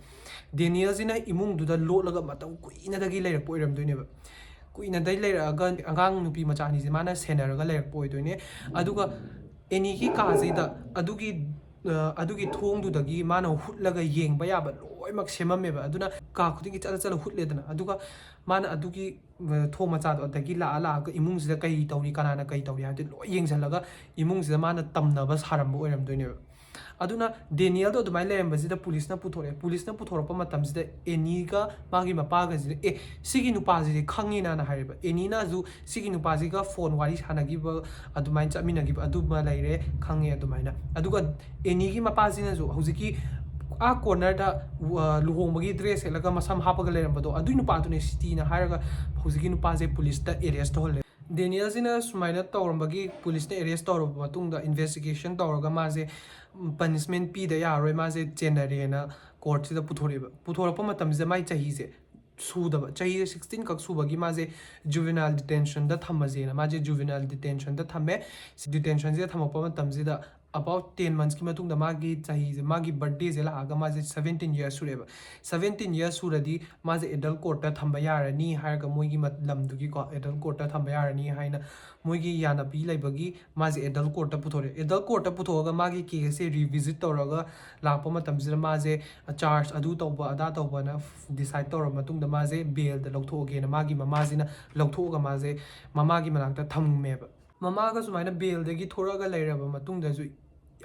ꯗꯦꯅꯤꯌꯦꯜꯁꯤꯅ ꯏꯃꯨꯡꯗꯨꯗ ꯂꯣꯠꯂꯒ ꯃꯇꯝ ꯀꯨꯏꯅꯗꯒꯤ ꯂꯩꯔꯛꯄ ꯑꯣꯏꯔꯝꯗꯣꯏꯅꯦꯕ꯫ ꯀꯨꯏꯅꯗꯩ ꯂꯩꯔꯛꯑꯒ ꯑꯉꯥꯡ ꯅꯨꯄꯤ ꯃꯆꯥ ꯑꯅꯤꯁꯦ ꯃꯥꯅ ꯁꯦꯟꯅꯔꯒ ꯂꯩꯔꯛꯄ ꯑꯣꯏꯗꯣꯏꯅꯦ꯫ ꯑꯗꯨꯒ ꯑꯦꯅꯤꯒꯤ ꯀꯥꯁꯤꯗ ꯑꯗꯨꯒꯤ, ꯑ, ꯑꯗꯨꯒꯤ ꯊꯣꯡꯗꯨꯗꯒꯤ ꯃꯥꯅ ꯍꯨꯠꯂꯒ ꯌꯦꯡꯕ ꯌꯥꯕ ꯂꯣꯏꯅꯃꯛ ꯁꯦꯝꯃꯝꯃꯦꯕ꯫ ꯑꯗꯨꯅ ꯀꯥ ꯈꯨꯗꯤꯡꯒꯤ ꯆꯠꯂ ꯆꯠꯂ ꯍꯨꯠꯂꯦꯗꯅ꯫ ꯑꯗꯨꯒ ꯃꯥꯅ ꯑꯗꯨꯒꯤ, ꯑ, ꯊꯣꯡ ꯃꯆꯥꯗꯣ ꯑꯗꯒꯤ ꯂꯥꯛꯑ ꯂꯥꯛꯑꯒ ꯏꯃꯨꯡꯁꯤꯗ ꯀꯩ ꯇꯧꯔꯤ, ꯀꯅꯥꯅ ꯀꯩ ꯇꯧꯔꯤ ꯍꯥꯏꯕꯗꯤ ꯂꯣꯏ ꯌꯦꯡꯁꯤꯜꯂꯒ ꯏꯃꯨꯡꯁꯤꯗ ꯃꯥꯅ ꯇꯝꯅꯕ ꯁꯥꯔꯝꯕ ꯑꯣꯏꯔꯝꯗꯣꯏꯅꯦꯕ꯫ ꯑꯗꯨꯅ ꯗꯦꯅꯤꯌꯦꯜꯗꯣ ꯑꯗꯨꯃꯥꯏꯅ ꯂꯩꯔꯝꯕꯁꯤꯗ ꯄꯨꯂꯤꯁꯅ ꯄꯨꯊꯣꯔꯛꯑꯦ꯫ ꯄꯨꯂꯤꯁꯅ ꯄꯨꯊꯣꯔꯛꯄ ꯃꯇꯝꯁꯤꯗ ꯑꯦꯅꯤꯒ ꯃꯥꯒꯤ ꯃꯄꯥꯒꯁꯤꯗ, "ꯑꯦ, ꯁꯤꯒꯤ ꯅꯨꯄꯥꯁꯤꯗꯤ ꯈꯪꯉꯤꯅ"ꯅ ꯍꯥꯏꯔꯦꯕ꯫ ꯑꯦꯅꯤꯅꯁꯨ ꯁꯤꯒꯤ ꯅꯨꯄꯥꯁꯤꯒ ꯐꯣꯟ ꯋꯥꯔꯤ ꯁꯥꯟꯅꯈꯤꯕ, ꯑꯗꯨꯃꯥꯏꯅ ꯆꯠꯃꯤꯟꯅꯈꯤꯕ ꯑꯗꯨꯃ ꯂꯩꯔꯦ, ꯈꯪꯉꯦ ꯑꯗꯨꯃꯥꯏꯅ꯫ ꯑꯗꯨꯒ ꯑꯦꯅꯤꯒꯤ ꯃꯄꯥꯁꯤꯅꯁꯨ ꯍꯧꯖꯤꯛꯀꯤ ꯑꯥ ꯀꯣꯔꯅꯔꯗ, ꯑ, ꯂꯨꯍꯣꯡꯕꯒꯤ ꯗ꯭ꯔꯦꯁ ꯁꯦꯠꯂꯒ ꯃꯁꯝ ꯍꯥꯞꯄꯒ ꯂꯩꯔꯝꯕꯗꯣ ꯑꯗꯨꯏ ꯅꯨꯄꯥꯗꯨꯅꯦ ꯁꯤꯇꯤꯅ ꯍꯥꯏꯔꯒ ꯍꯧꯖꯤꯛꯀꯤ ꯅꯨꯄꯥꯁꯦ ꯄꯨꯂꯤꯁꯇ ꯑꯦꯔꯦꯁ ꯇꯧꯍꯜꯂꯦ꯫ ꯗꯦꯅꯤꯌꯦꯜꯁꯤꯅ ꯁꯨꯃꯥꯏꯅ ꯇꯧꯔꯝꯕꯒꯤ ꯄꯨꯂꯤꯁꯅ ꯑꯦꯔꯦꯁ ꯇꯧꯔꯕ ꯃꯇꯨꯡꯗ ꯏꯟꯚꯦꯁꯇꯤꯒꯦꯁꯟ ꯇꯧꯔꯒ ꯃꯥꯁꯦ ꯄꯅꯤꯁꯃꯦꯟ ꯄꯤꯗ ꯌꯥꯔꯔꯣꯏ, ꯃꯥꯁꯦ ꯆꯦꯟꯅꯔꯦꯅ ꯀꯣꯔꯠꯁꯤꯗ ꯄꯨꯊꯣꯔꯛꯑꯦꯕ꯫ ꯄꯨꯊꯣꯔꯛꯄ ꯃꯇꯝꯁꯤꯗ ꯃꯥꯏ ꯆꯍꯤꯁꯦ ꯁꯨꯗꯕ, ꯆꯍꯤꯁꯦ ꯁꯤꯛꯁꯇꯤꯟ ꯈꯛ ꯁꯨꯕꯒꯤ ꯃꯥꯁꯦ ꯖꯨꯚꯦꯅꯥꯏꯜ ꯗꯤꯇꯦꯟꯁꯟꯗ ꯊꯝꯃꯁꯦꯅ ꯃꯥꯁꯦ ꯖꯨꯚꯦꯅꯥꯏꯜ ꯗꯤꯇꯦꯟꯁꯟꯗ ꯊꯝꯃꯦ꯫ ꯗꯤꯇꯦꯟꯁꯟꯁꯤꯗ ꯊꯝꯃꯛꯄ ꯃꯇꯝꯁꯤꯗ about ten monthsꯀꯤ ꯃꯇꯨꯡꯗ ꯃꯥꯒꯤ ꯆꯍꯤꯁꯦ, ꯃꯥꯒꯤ ꯕꯔꯊꯗꯦꯁꯦ ꯂꯥꯛꯑꯒ ꯃꯥꯁꯦ seventeen years ꯁꯨꯔꯦꯕ꯫ Seventeen years ꯁꯨꯔꯗꯤ ꯃꯥꯁꯦ ꯑꯦꯗꯜ ꯀꯣꯔꯠꯇ ꯊꯝꯕ ꯌꯥꯔꯅꯤ ꯍꯥꯏꯔꯒ ꯃꯣꯏꯒꯤ ꯃ-, ꯂꯝꯗꯨꯒꯤꯀꯣ ꯑꯦꯗꯜ ꯀꯣꯔꯠꯇ ꯊꯝꯕ ꯌꯥꯔꯅꯤ ꯍꯥꯏꯅ ꯃꯣꯏꯒꯤ ꯌꯥꯅꯕꯤ ꯂꯩꯕꯒꯤ ꯃꯥꯁꯦ ꯑꯦꯗꯜ ꯀꯣꯔꯠꯇ ꯄꯨꯊꯣꯔꯛꯑꯦ꯫ ꯑꯦꯗꯜ ꯀꯣꯔꯠꯇ ꯄꯨꯊꯣꯛꯑꯒ ꯃꯥꯒꯤ ꯀꯦꯁꯁꯦ ꯔꯤꯚꯤꯖꯤꯠ ꯇꯧꯔꯒ ꯂꯥꯛꯄ ꯃꯇꯝꯁꯤꯗ ꯃꯥꯁꯦ ꯆꯥꯔꯖ ꯑꯗꯨ ꯇꯧꯕ ꯑꯗꯥ ꯇꯧꯕꯅ ꯗꯤꯁꯥꯏꯠ ꯇꯧꯔꯕ ꯃꯇꯨꯡꯗ ꯃꯥꯁꯦ ꯕꯦꯜꯗ ꯂꯧꯊꯣꯛꯑꯒꯦꯅ ꯃꯥꯒꯤ ꯃꯃꯥꯁꯤꯅ ꯂꯧꯊꯣꯛꯑꯒ ꯃꯥꯁꯦ ꯃꯃꯥꯒꯤ ꯃꯅꯥꯛꯇ ꯊꯝꯃꯦꯕ꯫ ꯃꯃꯥꯒ ꯁꯨꯃꯥꯏꯅ ꯕꯦꯜꯗꯒꯤ ꯊꯣꯔꯛꯑꯒ ꯂꯩꯔꯕ ꯃꯇꯨꯡꯗꯁꯨ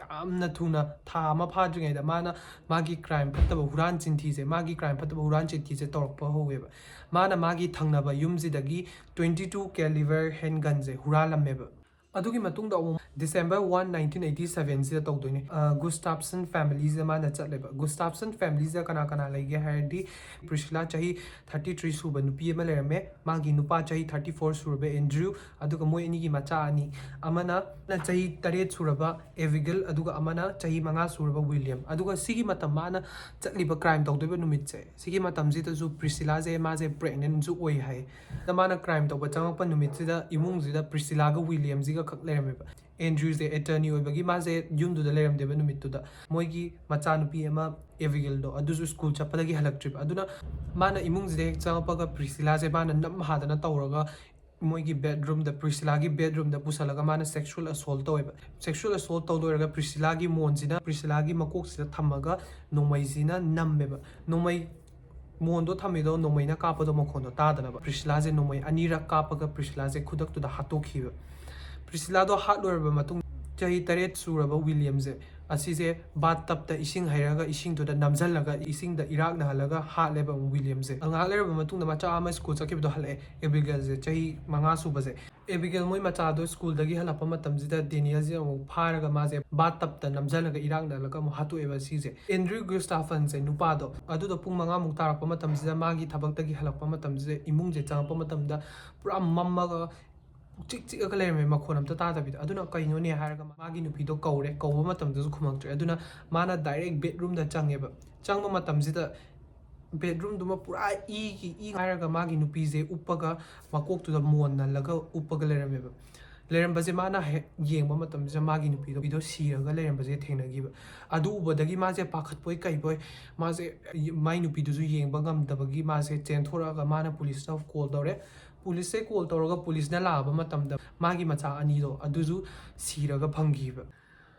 ꯌꯥꯝꯅ ꯊꯨꯅ, ꯊꯥ ꯑꯃ ꯐꯥꯗ꯭ꯔꯤꯉꯩꯗ ꯃꯥꯅ ꯃꯥꯒꯤ ꯀ꯭ꯔꯥꯏꯝ ꯐꯠꯇꯕ ꯍꯨꯔꯥꯟ ꯆꯤꯟꯊꯤꯁꯦ, ꯃꯥꯒꯤ ꯀ꯭ꯔꯥꯏꯝ ꯐꯠꯇꯕ ꯍꯨꯔꯥꯟ ꯆꯤꯟꯊꯤꯁꯦ ꯇꯧꯔꯛꯄ ꯍꯧꯋꯦꯕ꯫ ꯃꯥꯅ ꯃꯥꯒꯤ ꯊꯪꯅꯕ ꯌꯨꯝꯁꯤꯗꯒꯤ ꯇ꯭ꯋꯦꯟꯇꯤ ꯇꯨ ꯀꯦꯂꯤꯕꯔ ꯍꯦꯟ ꯒꯟꯁꯦ ꯍꯨꯔꯥꯜꯂꯝꯃꯦꯕ꯫ ꯑꯗꯨꯒꯤ ꯃꯇꯨꯡꯗ ꯑꯃꯨꯛ December one, nineteen eighty seven ꯁꯤꯗ ꯇꯧꯗꯣꯏꯅꯦ꯫ ꯒꯨꯁꯇꯥꯞꯁꯟ ꯐꯦꯃꯤꯂꯤꯁꯤꯗ ꯃꯥꯅ ꯆꯠꯂꯦꯕ꯫ ꯒꯨꯁꯇꯥꯞꯁꯟ ꯐꯦꯃꯤꯂꯤꯁꯤꯗ ꯀꯅꯥ ꯀꯅꯥ ꯂꯩꯒꯦ ꯍꯥꯏꯔꯗꯤ, ꯄ꯭ꯔꯤꯁꯤꯂꯥ ꯆꯍꯤ ꯊꯥꯔꯇꯤ ꯊ꯭ꯔꯤ ꯁꯨꯕ ꯅꯨꯄꯤ ꯑꯃ ꯂꯩꯔꯝꯃꯦ, ꯃꯥꯒꯤ ꯅꯨꯄꯥ ꯆꯍꯤ ꯊꯥꯔꯇꯤ ꯐꯣꯔ ꯁꯨꯔꯕ ꯑꯦꯟꯗ꯭ꯔꯤꯌꯨ, ꯑꯗꯨꯒ ꯃꯣꯏ ꯑꯅꯤꯒꯤ ꯃꯆꯥ ꯑꯅꯤ, ꯑꯃꯅ ꯆꯍꯤ ꯇꯔꯦꯠ ꯁꯨꯔꯕ ꯑꯦꯕꯤꯒꯦꯜ, ꯑꯗꯨꯒ ꯑꯃꯅ ꯆꯍꯤ ꯃꯉꯥ ꯁꯨꯔꯕ ꯋꯤꯂꯤꯌꯝ꯫ ꯑꯗꯨꯒ ꯁꯤꯒꯤ ꯃꯇꯝ, ꯃꯥꯅ ꯆꯠꯂꯤꯕ ꯀ꯭ꯔꯥꯏꯝ ꯇꯧꯗꯣꯏꯕ ꯅꯨꯃꯤꯠꯁꯦ, ꯁꯤꯒꯤ ꯃꯇꯝꯁꯤꯗꯁꯨ ꯄ꯭ꯔꯤꯁꯤꯂꯥꯁꯦ ꯃꯥꯁꯦ ꯄ꯭ꯔꯦꯒꯅꯦꯟꯁꯨ ꯑꯣꯏ ꯍꯥꯏ꯫ ꯑꯗ ꯃꯥꯅ ꯀ꯭ꯔꯥꯏꯝ ꯇꯧꯕ ꯆꯪꯉꯛꯄ ꯅꯨꯃꯤꯠꯁꯤꯗ ꯏꯃꯨꯡꯁꯤꯗ ꯄ꯭ꯔꯤꯁꯤꯂꯥꯒ ꯋꯤꯂꯤꯌꯝꯁꯤꯒ ꯈꯛ ꯂꯩꯔꯝꯃꯦꯕ꯫ ꯑꯦꯟꯗ꯭ꯔꯤꯌꯨꯁꯦ ꯑꯦꯇꯔꯅꯤ ꯑꯣꯏꯕꯒꯤ ꯃꯥꯁꯦ ꯌꯨꯝꯗꯨꯗ ꯂꯩꯔꯝꯗꯦꯕ ꯅꯨꯃꯤꯠꯇꯨꯗ꯫ ꯃꯣꯏꯒꯤ ꯃꯆꯥꯅꯨꯄꯤ ꯑꯃ ꯑꯦꯕꯤꯒꯦꯜꯗꯣ, ꯑꯗꯨꯁꯨ ꯁ꯭ꯀꯨꯜ ꯆꯠꯄꯗꯒꯤ ꯍꯜꯂꯛꯇ꯭ꯔꯤꯕ꯫ ꯑꯗꯨꯅ ꯃꯥꯅ ꯏꯃꯨꯡꯁꯤꯗ ꯍꯦꯛ ꯆꯪꯉꯛꯄꯒ ꯄ꯭ꯔꯤꯁꯤꯂꯥꯁꯦ ꯃꯥꯅ ꯅꯝ ꯍꯥꯗꯅ ꯇꯧꯔꯒ ꯃꯣꯏꯒꯤ ꯕꯦꯗꯔꯨꯝꯗ, ꯄ꯭ꯔꯤꯁꯤꯂꯥꯒꯤ ꯕꯦꯗꯔꯨꯝꯗ ꯄꯨꯁꯜꯂꯒ ꯃꯥꯅ ꯁꯦꯛꯁꯨꯑꯦꯜ ꯑꯁꯣꯜ ꯇꯧꯋꯦꯕ꯫ ꯁꯦꯛꯁꯨꯑꯦꯜ ꯑꯁꯣꯜ ꯇꯧ ꯂꯣꯏꯔꯒ ꯄ꯭ꯔꯤꯁꯤꯂꯥꯒꯤ ꯃꯣꯟꯁꯤꯅ ꯄ꯭ꯔꯤꯁꯤꯂꯥꯒꯤ ꯃꯀꯣꯛꯁꯤꯗ ꯊꯝꯃꯒ ꯅꯣꯡꯃꯩꯁꯤꯅ ꯅꯝꯃꯦꯕ꯫ ꯅꯣꯡꯃꯩ, ꯃꯣꯟꯗꯣ ꯊꯝꯃꯤꯗꯣ ꯅꯣꯡꯃꯩꯅ ꯀꯥꯞꯄꯗꯣ ꯃꯈꯣꯟꯗꯣ ꯇꯥꯗꯅꯕ ꯄ꯭ꯔꯤꯁꯤꯂꯥꯁꯦ ꯅꯣꯡꯃꯩ ꯑꯅꯤꯔꯛ ꯀꯥꯞꯄꯒ ꯄ꯭ꯔꯤꯁꯤꯂꯥꯁꯦ ꯈꯨꯗꯛꯇꯨꯗ ꯍꯥꯠꯇꯣꯛꯈꯤꯕ꯫ ꯄ꯭ꯔꯤꯁꯤꯂꯥꯗꯣ ꯍꯥꯠꯂꯣꯏꯔꯕ ꯃꯇꯨꯡ, ꯆꯍꯤ ꯇꯔꯦꯠ ꯁꯨꯔꯕ ꯋꯤꯂꯤꯌꯝꯁꯦ, ꯑꯁꯤꯁꯦ ꯕꯥꯠ ꯇꯞꯇ ꯏꯁꯤꯡ ꯍꯩꯔꯒ ꯏꯁꯤꯡꯗꯨꯗ ꯅꯝꯁꯤꯜꯂꯒ ꯏꯁꯤꯡꯗ ꯏꯔꯥꯛꯅꯍꯜꯂꯒ ꯍꯥꯠꯂꯦꯕ ꯋꯤꯂꯤꯌꯝꯁꯦ꯫ ꯉꯥꯏꯍꯥꯛ ꯂꯩꯔꯕ ꯃꯇꯨꯡꯗ ꯃꯆꯥ ꯑꯃ ꯁ꯭ꯀꯨꯜ ꯆꯠꯈꯤꯕꯗꯣ ꯍꯜꯂꯛꯑꯦ, ꯑꯦꯕꯤꯒꯦꯜꯁꯦ, ꯆꯍꯤ ꯃꯉꯥ ꯁꯨꯕꯁꯦ꯫ ꯑꯦꯕꯤꯒꯦꯜ ꯃꯣꯏ ꯃꯆꯥꯗꯣ ꯁ꯭ꯀꯨꯜꯗꯒꯤ ꯍꯜꯂꯛꯄ ꯃꯇꯝꯁꯤꯗ ꯗꯦꯅꯤꯌꯦꯜꯁꯦ ꯑꯃꯨꯛ ꯐꯥꯔꯒ ꯃꯥꯁꯦ ꯕꯥꯠ ꯇꯞꯇ ꯅꯝꯁꯤꯜꯂꯒ ꯏꯔꯥꯛꯅꯍꯜꯂꯒ ꯑꯃꯨꯛ ꯍꯥꯠꯇꯣꯛꯑꯦꯕ ꯁꯤꯁꯦ꯫ ꯑꯦꯟꯗ꯭ꯔꯤꯌꯨ ꯒꯨꯁꯇꯥꯐꯟꯁꯦ, ꯅꯨꯄꯥꯗꯣ, ꯑꯗꯨꯗꯣ ꯄꯨꯡ ꯃꯉꯥꯃꯨꯛ ꯇꯥꯔꯛꯄ ꯃꯇꯝꯁꯤꯗ, ꯃꯥꯒꯤ ꯊꯕꯛꯇꯒꯤ ꯍꯜꯂꯛꯄ ꯃꯇꯝꯁꯤꯗ, ꯏꯃꯨꯡꯁꯦ ꯆꯪꯉꯛꯄ ꯃꯇꯝꯗ ꯄꯨꯔꯥ ꯃꯝꯃꯒ ꯆꯤꯛ ꯆꯤꯛꯑꯒ ꯂꯩꯔꯝꯃꯦ, ꯃꯈꯣꯟ ꯑꯝꯇ ꯇꯥꯗꯕꯤꯗ꯫ ꯑꯗꯨꯅ ꯀꯩꯅꯣꯅꯦ ꯍꯥꯏꯔꯒ ꯃꯥꯒꯤ ꯅꯨꯄꯤꯗꯣ ꯀꯧꯔꯦ, ꯀꯧꯕ ꯃꯇꯝꯗꯁꯨ ꯈꯨꯝꯃꯛꯇ꯭ꯔꯦ꯫ ꯑꯗꯨꯅ ꯃꯥꯅ ꯗꯥꯏꯔꯦꯛ ꯕꯦꯗꯔꯨꯝꯗ ꯆꯪꯉꯦꯕ꯫ ꯆꯪꯕ ꯃꯇꯝꯁꯤꯗ ꯕꯦꯗꯔꯨꯝꯗꯨꯃ ꯄꯨꯔꯥ ꯏꯒꯤ ꯏ ꯍꯥꯏꯔꯒ ꯃꯥꯒꯤ ꯅꯨꯄꯤꯁꯦ ꯎꯞꯄꯒ, ꯃꯀꯣꯛꯇꯨꯗ ꯃꯣꯟ ꯅꯜꯂꯒ ꯎꯞꯄꯒ ꯂꯩꯔꯝꯃꯦꯕ꯫ ꯂꯩꯔꯝꯕꯁꯦ ꯃꯥꯅ ꯍꯦꯛ ꯌꯦꯡꯕ ꯃꯇꯝꯁꯤꯗ ꯃꯥꯒꯤ ꯅꯨꯄꯤꯗꯣ, ꯅꯨꯄꯤꯗꯣ ꯁꯤꯔꯒ ꯂꯩꯔꯝꯕꯁꯦ ꯊꯦꯡꯅꯈꯤꯕ꯫ ꯑꯗꯨ ꯎꯕꯗꯒꯤ ꯃꯥꯁꯦ ꯄꯥꯈꯠꯄꯣꯏ ꯀꯩꯕꯣꯏ, ꯃꯥꯁꯦ ꯃꯥꯏ ꯅꯨꯄꯤꯗꯨꯁꯨ ꯌꯦꯡꯕ ꯉꯝꯗꯕꯒꯤ ꯃꯥꯁꯦ ꯆꯦꯟꯊꯣꯔꯛꯑꯒ ꯃꯥꯅ ꯄꯨꯂꯤꯁꯇ ꯀꯣꯜ ꯇꯧꯔꯦ꯫ ꯄꯨꯂꯤꯁꯁꯦ ꯀꯣꯜ ꯇꯧꯔꯒ ꯄꯨꯂꯤꯁꯅ ꯂꯥꯛꯑꯕ ꯃꯇꯝꯗ ꯃꯥꯒꯤ ꯃꯆꯥ ꯑꯅꯤꯗꯣ ꯑꯗꯨꯁꯨ ꯁꯤꯔꯒ ꯐꯪꯈꯤꯕ꯫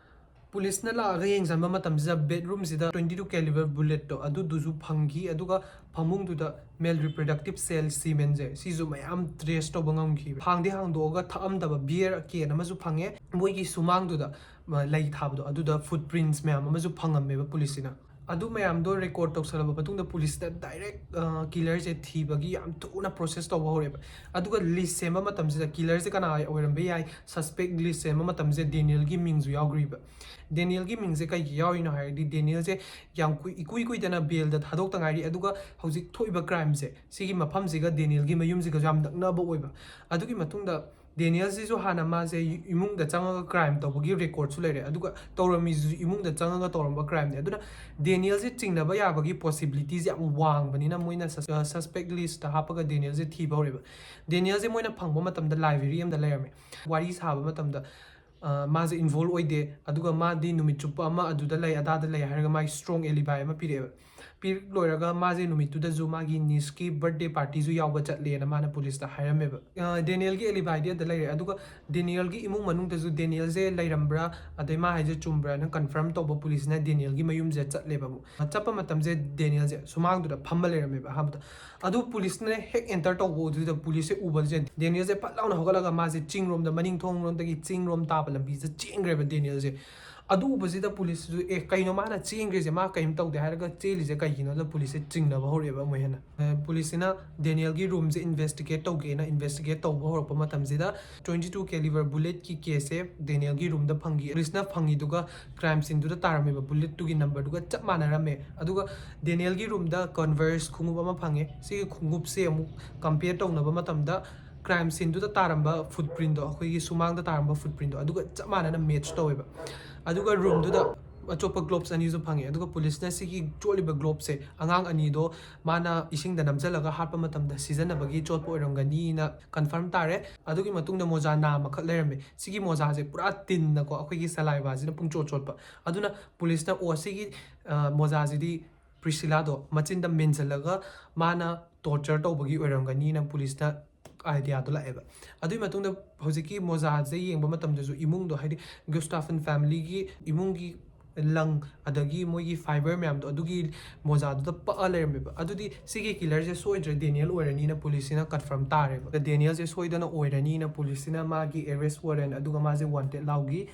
ꯄꯨꯂꯤꯁꯅ ꯂꯥꯛꯑꯒ ꯌꯦꯡꯁꯤꯟꯕ ꯃꯇꯝꯁꯤꯗ ꯕꯦꯗꯔꯨꯝꯁꯤꯗ twenty two caliber bulletꯇꯣ ꯑꯗꯨꯗꯨꯁꯨ ꯐꯪꯈꯤ, ꯑꯗꯨꯒ ꯐꯃꯨꯡꯗꯨꯗ male reproductive cell semenꯁꯦ ꯁꯤꯁꯨ ꯃꯌꯥꯝ trace ꯇꯧꯕ ꯉꯝꯈꯤ꯫ ꯍꯥꯡꯗꯤ ꯍꯥꯡꯗꯣꯛꯑꯒ ꯊꯛꯑꯝꯗꯕ beer can ꯑꯃꯁꯨ ꯐꯪꯉꯦ꯫ ꯃꯣꯏꯒꯤ ꯁꯨꯃꯥꯡꯗꯨꯗ, ꯑ, ꯂꯩ ꯊꯥꯕꯗꯣ ꯑꯗꯨꯗ footprints ꯃꯌꯥꯝ ꯑꯃꯁꯨ ꯐꯪꯉꯝꯃꯦꯕ ꯄꯨꯂꯤꯁꯁꯤꯅ꯫ ꯑꯗꯨ ꯃꯌꯥꯝꯗꯣ record ꯇꯧꯁꯜꯂꯕ ꯃꯇꯨꯡꯗ ꯄꯨꯂꯤꯁꯇ direct, ꯑ, killerꯁꯦ ꯊꯤꯕꯒꯤ ꯌꯥꯝ ꯊꯨꯅ process ꯇꯧꯕ ꯍꯧꯔꯦꯕ꯫ ꯑꯗꯨꯒ list ꯁꯦꯝꯕ ꯃꯇꯝꯁꯤꯗ killerꯁꯦ ꯀꯅꯥ ꯑꯣꯏꯔꯝꯕ ꯌꯥꯏ suspect list ꯁꯦꯝꯕ ꯃꯇꯝꯁꯤꯗ ꯗꯦꯅꯤꯌꯦꯜꯒꯤ ꯃꯤꯡꯁꯨ ꯌꯥꯎꯈ꯭ꯔꯤꯕ꯫ ꯗꯦꯅꯤꯌꯦꯜꯒꯤ ꯃꯤꯡꯁꯦ ꯀꯩꯒꯤ ꯌꯥꯎꯔꯤꯅꯣ ꯍꯥꯏꯔꯗꯤ ꯗꯦꯅꯤꯌꯦꯜꯁꯦ ꯌꯥꯝ ꯀꯨꯏ-, ꯏꯀꯨꯏ ꯀꯨꯏꯗꯅ bailꯗ ꯊꯥꯗꯣꯛꯇ ꯉꯥꯏꯔꯤ, ꯑꯗꯨꯒ ꯍꯧꯖꯤꯛ ꯊꯣꯛꯏꯕ crimeꯁꯦ ꯁꯤꯒꯤ ꯃꯐꯝꯁꯤꯒ ꯗꯦꯅꯤꯌꯦꯜꯒꯤ ꯃꯌꯨꯝꯁꯤꯒꯁꯨ ꯌꯥꯝ ꯅꯛꯅꯕ ꯑꯣꯏꯕ꯫ ꯑꯗꯨꯒꯤ ꯃꯇꯨꯡꯗ ꯗꯦꯅꯤꯌꯦꯜꯁꯤꯁꯨ ꯍꯥꯟꯅ ꯃꯥꯁꯦ ꯏꯃꯨꯡꯗ ꯆꯪꯉꯒ crime ꯇꯧꯕꯒꯤ recordꯁꯨ ꯂꯩꯔꯦ, ꯑꯗꯨꯒ ꯇꯧꯔꯝꯃꯤꯁꯤꯁꯨ ꯏꯃꯨꯡꯗ ꯆꯪꯉꯒ ꯇꯧꯔꯝꯕ crimeꯅꯦ꯫ ꯑꯗꯨꯅ ꯗꯦꯅꯤꯌꯦꯜꯁꯦ ꯆꯤꯡꯅꯕ ꯌꯥꯕꯒꯤ possibilityꯁꯦ ꯌꯥꯝ ꯋꯥꯡꯕꯅꯤꯅ ꯃꯣꯏꯅ sus-, suspect listꯇ ꯍꯥꯞꯄꯒ ꯗꯦꯅꯤꯌꯦꯜꯁꯦ ꯊꯤꯕ ꯍꯧꯔꯦꯕ꯫ ꯗꯦꯅꯤꯌꯦꯜꯁꯦ ꯃꯣꯏꯅ ꯐꯪꯕ ꯃꯇꯝꯗ library ꯑꯃꯗ ꯂꯩꯔꯝꯃꯦ꯫ ꯋꯥꯔꯤ ꯁꯥꯕ ꯃꯇꯝꯗ, ꯑ, ꯃꯥꯁꯦ involve ꯑꯣꯏꯗꯦ, ꯑꯗꯨꯒ ꯃꯥꯗꯤ ꯅꯨꯃꯤꯠ ꯆꯨꯞꯄ ꯑꯃ ꯑꯗꯨꯗ ꯂꯩ, ꯑꯗꯥꯗ ꯂꯩ ꯍꯥꯏꯔꯒ ꯃꯥꯒꯤ strong alibi ꯑꯃ ꯄꯤꯔꯛꯑꯦꯕ꯫ ꯄꯤꯔꯛ ꯂꯣꯏꯔꯒ ꯃꯥꯁꯦ ꯅꯨꯃꯤꯠꯇꯨꯗꯁꯨ ꯃꯥꯒꯤ nieceꯀꯤ birthday partyꯁꯨ ꯌꯥꯎꯕ ꯆꯠꯂꯦꯅ ꯃꯥꯅ ꯄꯨꯂꯤꯁꯇ ꯍꯥꯏꯔꯝꯃꯦꯕ꯫ ꯑ, ꯗꯦꯅꯤꯌꯦꯜꯒꯤ alibiꯗꯤ ꯑꯗ ꯂꯩꯔꯦ, ꯑꯗꯨꯒ ꯗꯦꯅꯤꯌꯦꯜꯒꯤ ꯏꯃꯨꯡ ꯃꯅꯨꯡꯗꯁꯨ ꯗꯦꯅꯤꯌꯦꯜꯁꯦ ꯂꯩꯔꯝꯕ꯭ꯔꯥ, ꯑꯗꯩ ꯃꯥ ꯍꯥꯏꯁꯦ ꯆꯨꯝꯕ꯭ꯔꯥꯅ confirm ꯇꯧꯕ ꯄꯨꯂꯤꯁꯅ ꯗꯦꯅꯤꯌꯦꯜꯒꯤ ꯃꯌꯨꯝꯁꯦ ꯆꯠꯂꯦꯕ꯫ ꯑꯃꯨꯛ ꯆꯠꯄ ꯃꯇꯝꯁꯦ ꯗꯦꯅꯤꯌꯦꯜꯁꯦ ꯁꯨꯃꯥꯡꯗꯨꯗ ꯐꯝꯃ ꯂꯩꯔꯝꯃꯦꯕ ꯑꯍꯥꯟꯕꯗ꯫ ꯑꯗꯨ ꯄꯨꯂꯤꯁꯅ ꯍꯦꯛ enter ꯇꯧꯕ ꯑꯗꯨꯗ ꯄꯨꯂꯤꯁꯁꯦ ꯎꯕꯁꯦ ꯗꯦꯅꯤꯌꯦꯜꯁꯦ ꯐꯠ ꯂꯥꯎꯅ ꯍꯧꯒꯠꯂꯒ ꯃꯥꯁꯦ ꯆꯤꯡꯔꯣꯝꯗ, ꯃꯅꯤꯡ ꯊꯣꯡꯔꯣꯝꯗꯒꯤ ꯆꯤꯡꯔꯣꯝ ꯇꯥꯕ ꯂꯝꯕꯤꯁꯤꯗ ꯆꯦꯟꯈ꯭ꯔꯦꯕ ꯗꯦꯅꯤꯌꯦꯜꯁꯦ꯫ ꯑꯗꯨ ꯎꯕꯁꯤꯗ ꯄꯨꯂꯤꯁꯁꯨ, "ꯑꯦ, ꯀꯩꯅꯣ ꯃꯥꯅ ꯆꯦꯟꯈ꯭ꯔꯤꯁꯦ? ꯃꯥ ꯀꯩꯝ ꯇꯧꯗꯦ" ꯍꯥꯏꯔꯒ ꯆꯦꯜꯂꯤꯁꯦ ꯀꯩꯒꯤꯅꯣꯗ ꯄꯨꯂꯤꯁꯁꯦ ꯆꯤꯡꯅꯕ ꯍꯧꯔꯛꯑꯦꯕ ꯑꯃꯨꯛ ꯍꯦꯟꯅ꯫ ꯑ, ꯄꯨꯂꯤꯁꯁꯤꯅ ꯗꯦꯅꯤꯌꯦꯜꯒꯤ roomꯁꯦ investigate ꯇꯧꯒꯦꯅ investigate ꯇꯧꯕ ꯍꯧꯔꯛꯄ ꯃꯇꯝꯁꯤꯗ twenty two caliber bulletꯀꯤ caseꯁꯦ ꯗꯦꯅꯤꯌꯦꯜꯒꯤ roomꯗ ꯐꯪꯈꯤ꯫ ꯄꯨꯂꯤꯁꯅ ꯐꯪꯉꯤꯗꯨꯒ crime sceneꯗꯨꯗ ꯇꯥꯔꯝꯃꯤꯕ bulletꯇꯨꯒꯤ numberꯗꯨꯒ ꯆꯞ ꯃꯥꯟꯅꯔꯝꯃꯦ꯫ ꯑꯗꯨꯒ ꯗꯦꯅꯤꯌꯦꯜꯒꯤ roomꯗ Converse ꯈꯣꯡꯎꯞ ꯑꯃ ꯐꯪꯉꯦ꯫ ꯁꯤꯒꯤ ꯈꯣꯡꯎꯞꯁꯦ ꯑꯃꯨꯛ compare ꯇꯧꯅꯕ ꯃꯇꯝꯗ crime sceneꯗꯨꯗ ꯇꯥꯔꯝꯕ footprintꯗꯣ, ꯑꯩꯈꯣꯏꯒꯤ ꯁꯨꯃꯥꯡꯗ ꯇꯥꯔꯝꯕ footprintꯗꯣ, ꯑꯗꯨꯒ ꯆꯞ ꯃꯥꯟꯅꯅ match ꯇꯧꯋꯦꯕ꯫ ꯑꯗꯨꯒ roomꯗꯨꯗ ꯑꯆꯣꯠꯄ gloves ꯑꯅꯤꯁꯨ ꯐꯪꯉꯦ꯫ ꯑꯗꯨꯒ ꯄꯨꯂꯤꯁꯅ ꯁꯤꯒꯤ ꯆꯣꯠꯂꯤꯕ glovesꯁꯦ ꯑꯉꯥꯡ ꯑꯅꯤꯗꯣ ꯃꯥꯅ ꯏꯁꯤꯡꯗ ꯅꯝꯁꯤꯜꯂꯒ ꯍꯥꯠꯄ ꯃꯇꯝꯗ ꯁꯤꯖꯤꯟꯅꯕꯒꯤ ꯆꯣꯠꯄ ꯑꯣꯏꯔꯝꯒꯅꯤꯅ confirm ꯇꯥꯔꯦ꯫ ꯑꯗꯨꯒꯤ ꯃꯇꯨꯡꯗ ꯃꯣꯖꯥ ꯅꯥꯝꯃꯈꯛ ꯂꯩꯔꯝꯃꯦ꯫ ꯁꯤꯒꯤ ꯃꯣꯖꯥꯁꯦ ꯄꯨꯔꯥ ꯇꯤꯟꯅꯀꯣ, ꯑꯩꯈꯣꯏꯒꯤ salivaꯁꯤꯅ ꯄꯨꯡꯆꯣꯠ ꯆꯣꯠꯄ꯫ ꯑꯗꯨꯅ ꯄꯨꯂꯤꯁꯅ, "ꯑꯣ, ꯁꯤꯒꯤ, ꯑ, ꯃꯣꯖꯥꯁꯤꯗꯤ ꯄ꯭ꯔꯤꯁꯤꯂꯥꯗꯣ ꯃꯆꯤꯟꯗ ꯃꯦꯟꯁꯤꯜꯂꯒ ꯃꯥꯅ torture ꯇꯧꯕꯒꯤ ꯑꯣꯏꯔꯝꯒꯅꯤꯅ" ꯄꯨꯂꯤꯁꯅ ꯑꯥꯏꯗꯤꯌꯥꯗꯣ ꯂꯥꯛꯑꯦꯕ꯫ ꯑꯗꯨꯒꯤ ꯃꯇꯨꯡꯗ ꯍꯧꯖꯤꯛꯀꯤ ꯃꯣꯖꯥꯁꯦ ꯌꯦꯡꯕ ꯃꯇꯝꯗꯁꯨ ꯏꯃꯨꯡꯗꯣ, ꯍꯥꯏꯗꯤ ꯒꯨꯁꯇꯥꯐꯟ ꯐꯦꯃꯤꯂꯤꯒꯤ ꯏꯃꯨꯡꯒꯤ ꯂꯪ, ꯑꯗꯒꯤ ꯃꯣꯏꯒꯤ ꯐꯥꯏꯕꯔ ꯃꯌꯥꯝꯗꯣ, ꯑꯗꯨꯒꯤ ꯃꯣꯖꯥꯗꯨꯗ ꯄꯛꯑ ꯂꯩꯔꯝꯃꯦꯕ꯫ ꯑꯗꯨꯗꯤ ꯁꯤꯒꯤ ꯀꯤꯂꯔꯁꯦ ꯁꯣꯏꯗ꯭ꯔꯦ, ꯗꯦꯅꯤꯌꯦꯜ ꯑꯣꯏꯔꯅꯤꯅ ꯄꯨꯂꯤꯁꯁꯤꯅ ꯀꯟꯐꯥꯔꯝ ꯇꯥꯔꯦꯕ꯫ ꯗꯦꯅꯤꯌꯦꯜꯁꯦ ꯁꯣꯏꯗꯅ ꯑꯣꯏꯔꯅꯤꯅ ꯄꯨꯂꯤꯁꯁꯤꯅ ꯃꯥꯒꯤ ꯑꯦꯔꯦꯁ ꯋꯥꯔꯦꯟ, ꯑꯗꯨꯒ ꯃꯥꯁꯦ ꯋꯥꯟꯇꯦꯗ ꯂꯥꯎꯈꯤ꯫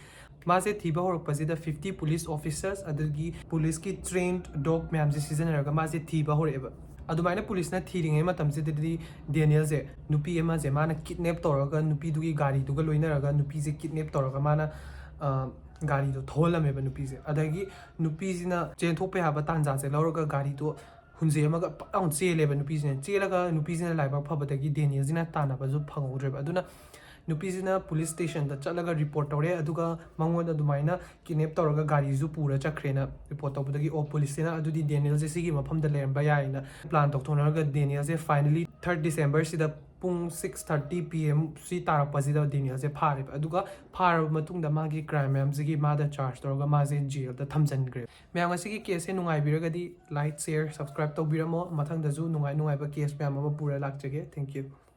ꯃꯥꯁꯦ ꯊꯤꯕ ꯍꯧꯔꯛꯄꯁꯤꯗ ꯐꯤꯐꯇꯤ ꯄꯨꯂꯤꯁ ꯑꯣꯐꯤꯁꯔꯁ ꯑꯗꯒꯤ ꯄꯨꯂꯤꯁꯀꯤ ꯇ꯭ꯔꯦꯟ ꯗꯣꯒ ꯃꯌꯥꯝꯁꯦ ꯁꯤꯖꯤꯟꯅꯔꯒ ꯃꯥꯁꯦ ꯊꯤꯕ ꯍꯧꯔꯛꯑꯦꯕ꯫ ꯑꯗꯨꯃꯥꯏꯅ ꯄꯨꯂꯤꯁꯅ ꯊꯤꯔꯤꯉꯩ ꯃꯇꯝꯁꯤꯗꯗꯤ ꯗꯦꯅꯤꯌꯦꯜꯁꯦ ꯅꯨꯄꯤ ꯑꯃꯁꯦ ꯃꯥꯅ ꯀꯤꯗꯅꯦꯞ ꯇꯧꯔꯒ, ꯅꯨꯄꯤꯗꯨꯒꯤ ꯒꯥꯔꯤꯗꯨꯒ ꯂꯣꯏꯅꯔꯒ, ꯅꯨꯄꯤꯁꯦ ꯀꯤꯗꯅꯦꯞ ꯇꯧꯔꯒ ꯃꯥꯅ, ꯑ, ꯒꯥꯔꯤꯗꯣ ꯊꯧꯍꯜꯂꯝꯃꯦꯕ ꯅꯨꯄꯤꯁꯦ꯫ ꯑꯗꯒꯤ ꯅꯨꯄꯤꯁꯤꯅ ꯆꯦꯟꯊꯣꯛꯄ ꯌꯥꯕ ꯇꯥꯟꯖꯥꯁꯦ ꯂꯧꯔꯒ ꯒꯥꯔꯤꯗꯣ ꯍꯨꯟꯖꯦꯝꯃꯒ ꯄꯛ ꯂꯥꯎꯅ ꯆꯦꯜꯂꯦꯕ ꯅꯨꯄꯤꯁꯤꯅ꯫ ꯆꯦꯜꯂꯒ ꯅꯨꯄꯤꯁꯤꯅ ꯂꯥꯏꯕꯛ ꯐꯕꯗꯒꯤ ꯗꯦꯅꯤꯌꯦꯜꯁꯤꯅ ꯇꯥꯟꯅꯕꯁꯨ ꯐꯪꯍꯧꯗ꯭ꯔꯦꯕ꯫ ꯑꯗꯨꯅ ꯅꯨꯄꯤꯁꯤꯅ ꯄꯨꯂꯤꯁ ꯁ꯭ꯇꯦꯁꯟꯗ ꯆꯠꯂꯒ ꯔꯤꯄꯣꯔꯠ ꯇꯧꯔꯦ, ꯑꯗꯨꯒ ꯃꯉꯣꯟꯗ ꯑꯗꯨꯃꯥꯏꯅ ꯀꯤꯗꯅꯦꯞ ꯇꯧꯔꯒ ꯒꯥꯔꯤꯁꯨ ꯄꯨꯔ ꯆꯠꯈ꯭ꯔꯦꯅ ꯔꯤꯄꯣꯔꯠ ꯇꯧꯕꯗꯒꯤ, ꯑꯣ, ꯄꯨꯂꯤꯁꯁꯤꯅ ꯑꯗꯨꯗꯤ ꯗꯦꯅꯤꯌꯦꯜꯁꯦ ꯁꯤꯒꯤ ꯃꯐꯝꯗ ꯂꯩꯔꯝꯕ ꯌꯥꯏꯅ ꯄ꯭ꯂꯥꯟ ꯇꯧꯊꯣꯛꯅꯔꯒ ꯗꯦꯅꯤꯌꯦꯜꯁꯦ ꯐꯥꯏꯅꯦꯂꯤ ꯊꯥꯔꯠ ꯗꯤꯁꯦꯝꯕꯔꯁꯤꯗ ꯄꯨꯡ six thirty P M C ꯇꯥꯔꯛꯄꯁꯤꯗ ꯗꯦꯅꯤꯌꯦꯜꯁꯦ ꯐꯥꯔꯦꯕ꯫ ꯑꯗꯨꯒ ꯐꯥꯔꯕ ꯃꯇꯨꯡꯗ ꯃꯥꯒꯤ ꯀ꯭ꯔꯥꯏꯝ ꯃꯌꯥꯝꯁꯤꯒꯤ ꯃꯥꯗ ꯆꯥꯔꯖ ꯇꯧꯔꯒ ꯃꯥꯁꯦ ꯖꯦꯜꯗ ꯊꯝꯖꯤꯟꯈ꯭ꯔꯦ꯫ ꯃꯌꯥꯝ, ꯉꯁꯤꯒꯤ ꯀꯦꯁꯁꯦ ꯅꯨꯡꯉꯥꯏꯕꯤꯔꯒꯗꯤ ꯂꯥꯏꯛ, ꯁꯤꯌꯔ, ꯁꯕꯁꯀ꯭ꯔꯥꯏꯕ ꯇꯧꯕꯤꯔꯝꯃꯣ꯫ ꯃꯊꯪꯗꯁꯨ ꯅꯨꯡꯉꯥꯏ ꯅꯨꯡꯉꯥꯏꯕ ꯀꯦꯁ ꯃꯌꯥꯝ ꯑꯃ ꯄꯨꯔ ꯂꯥꯛꯆꯒꯦ꯫ Thank you꯫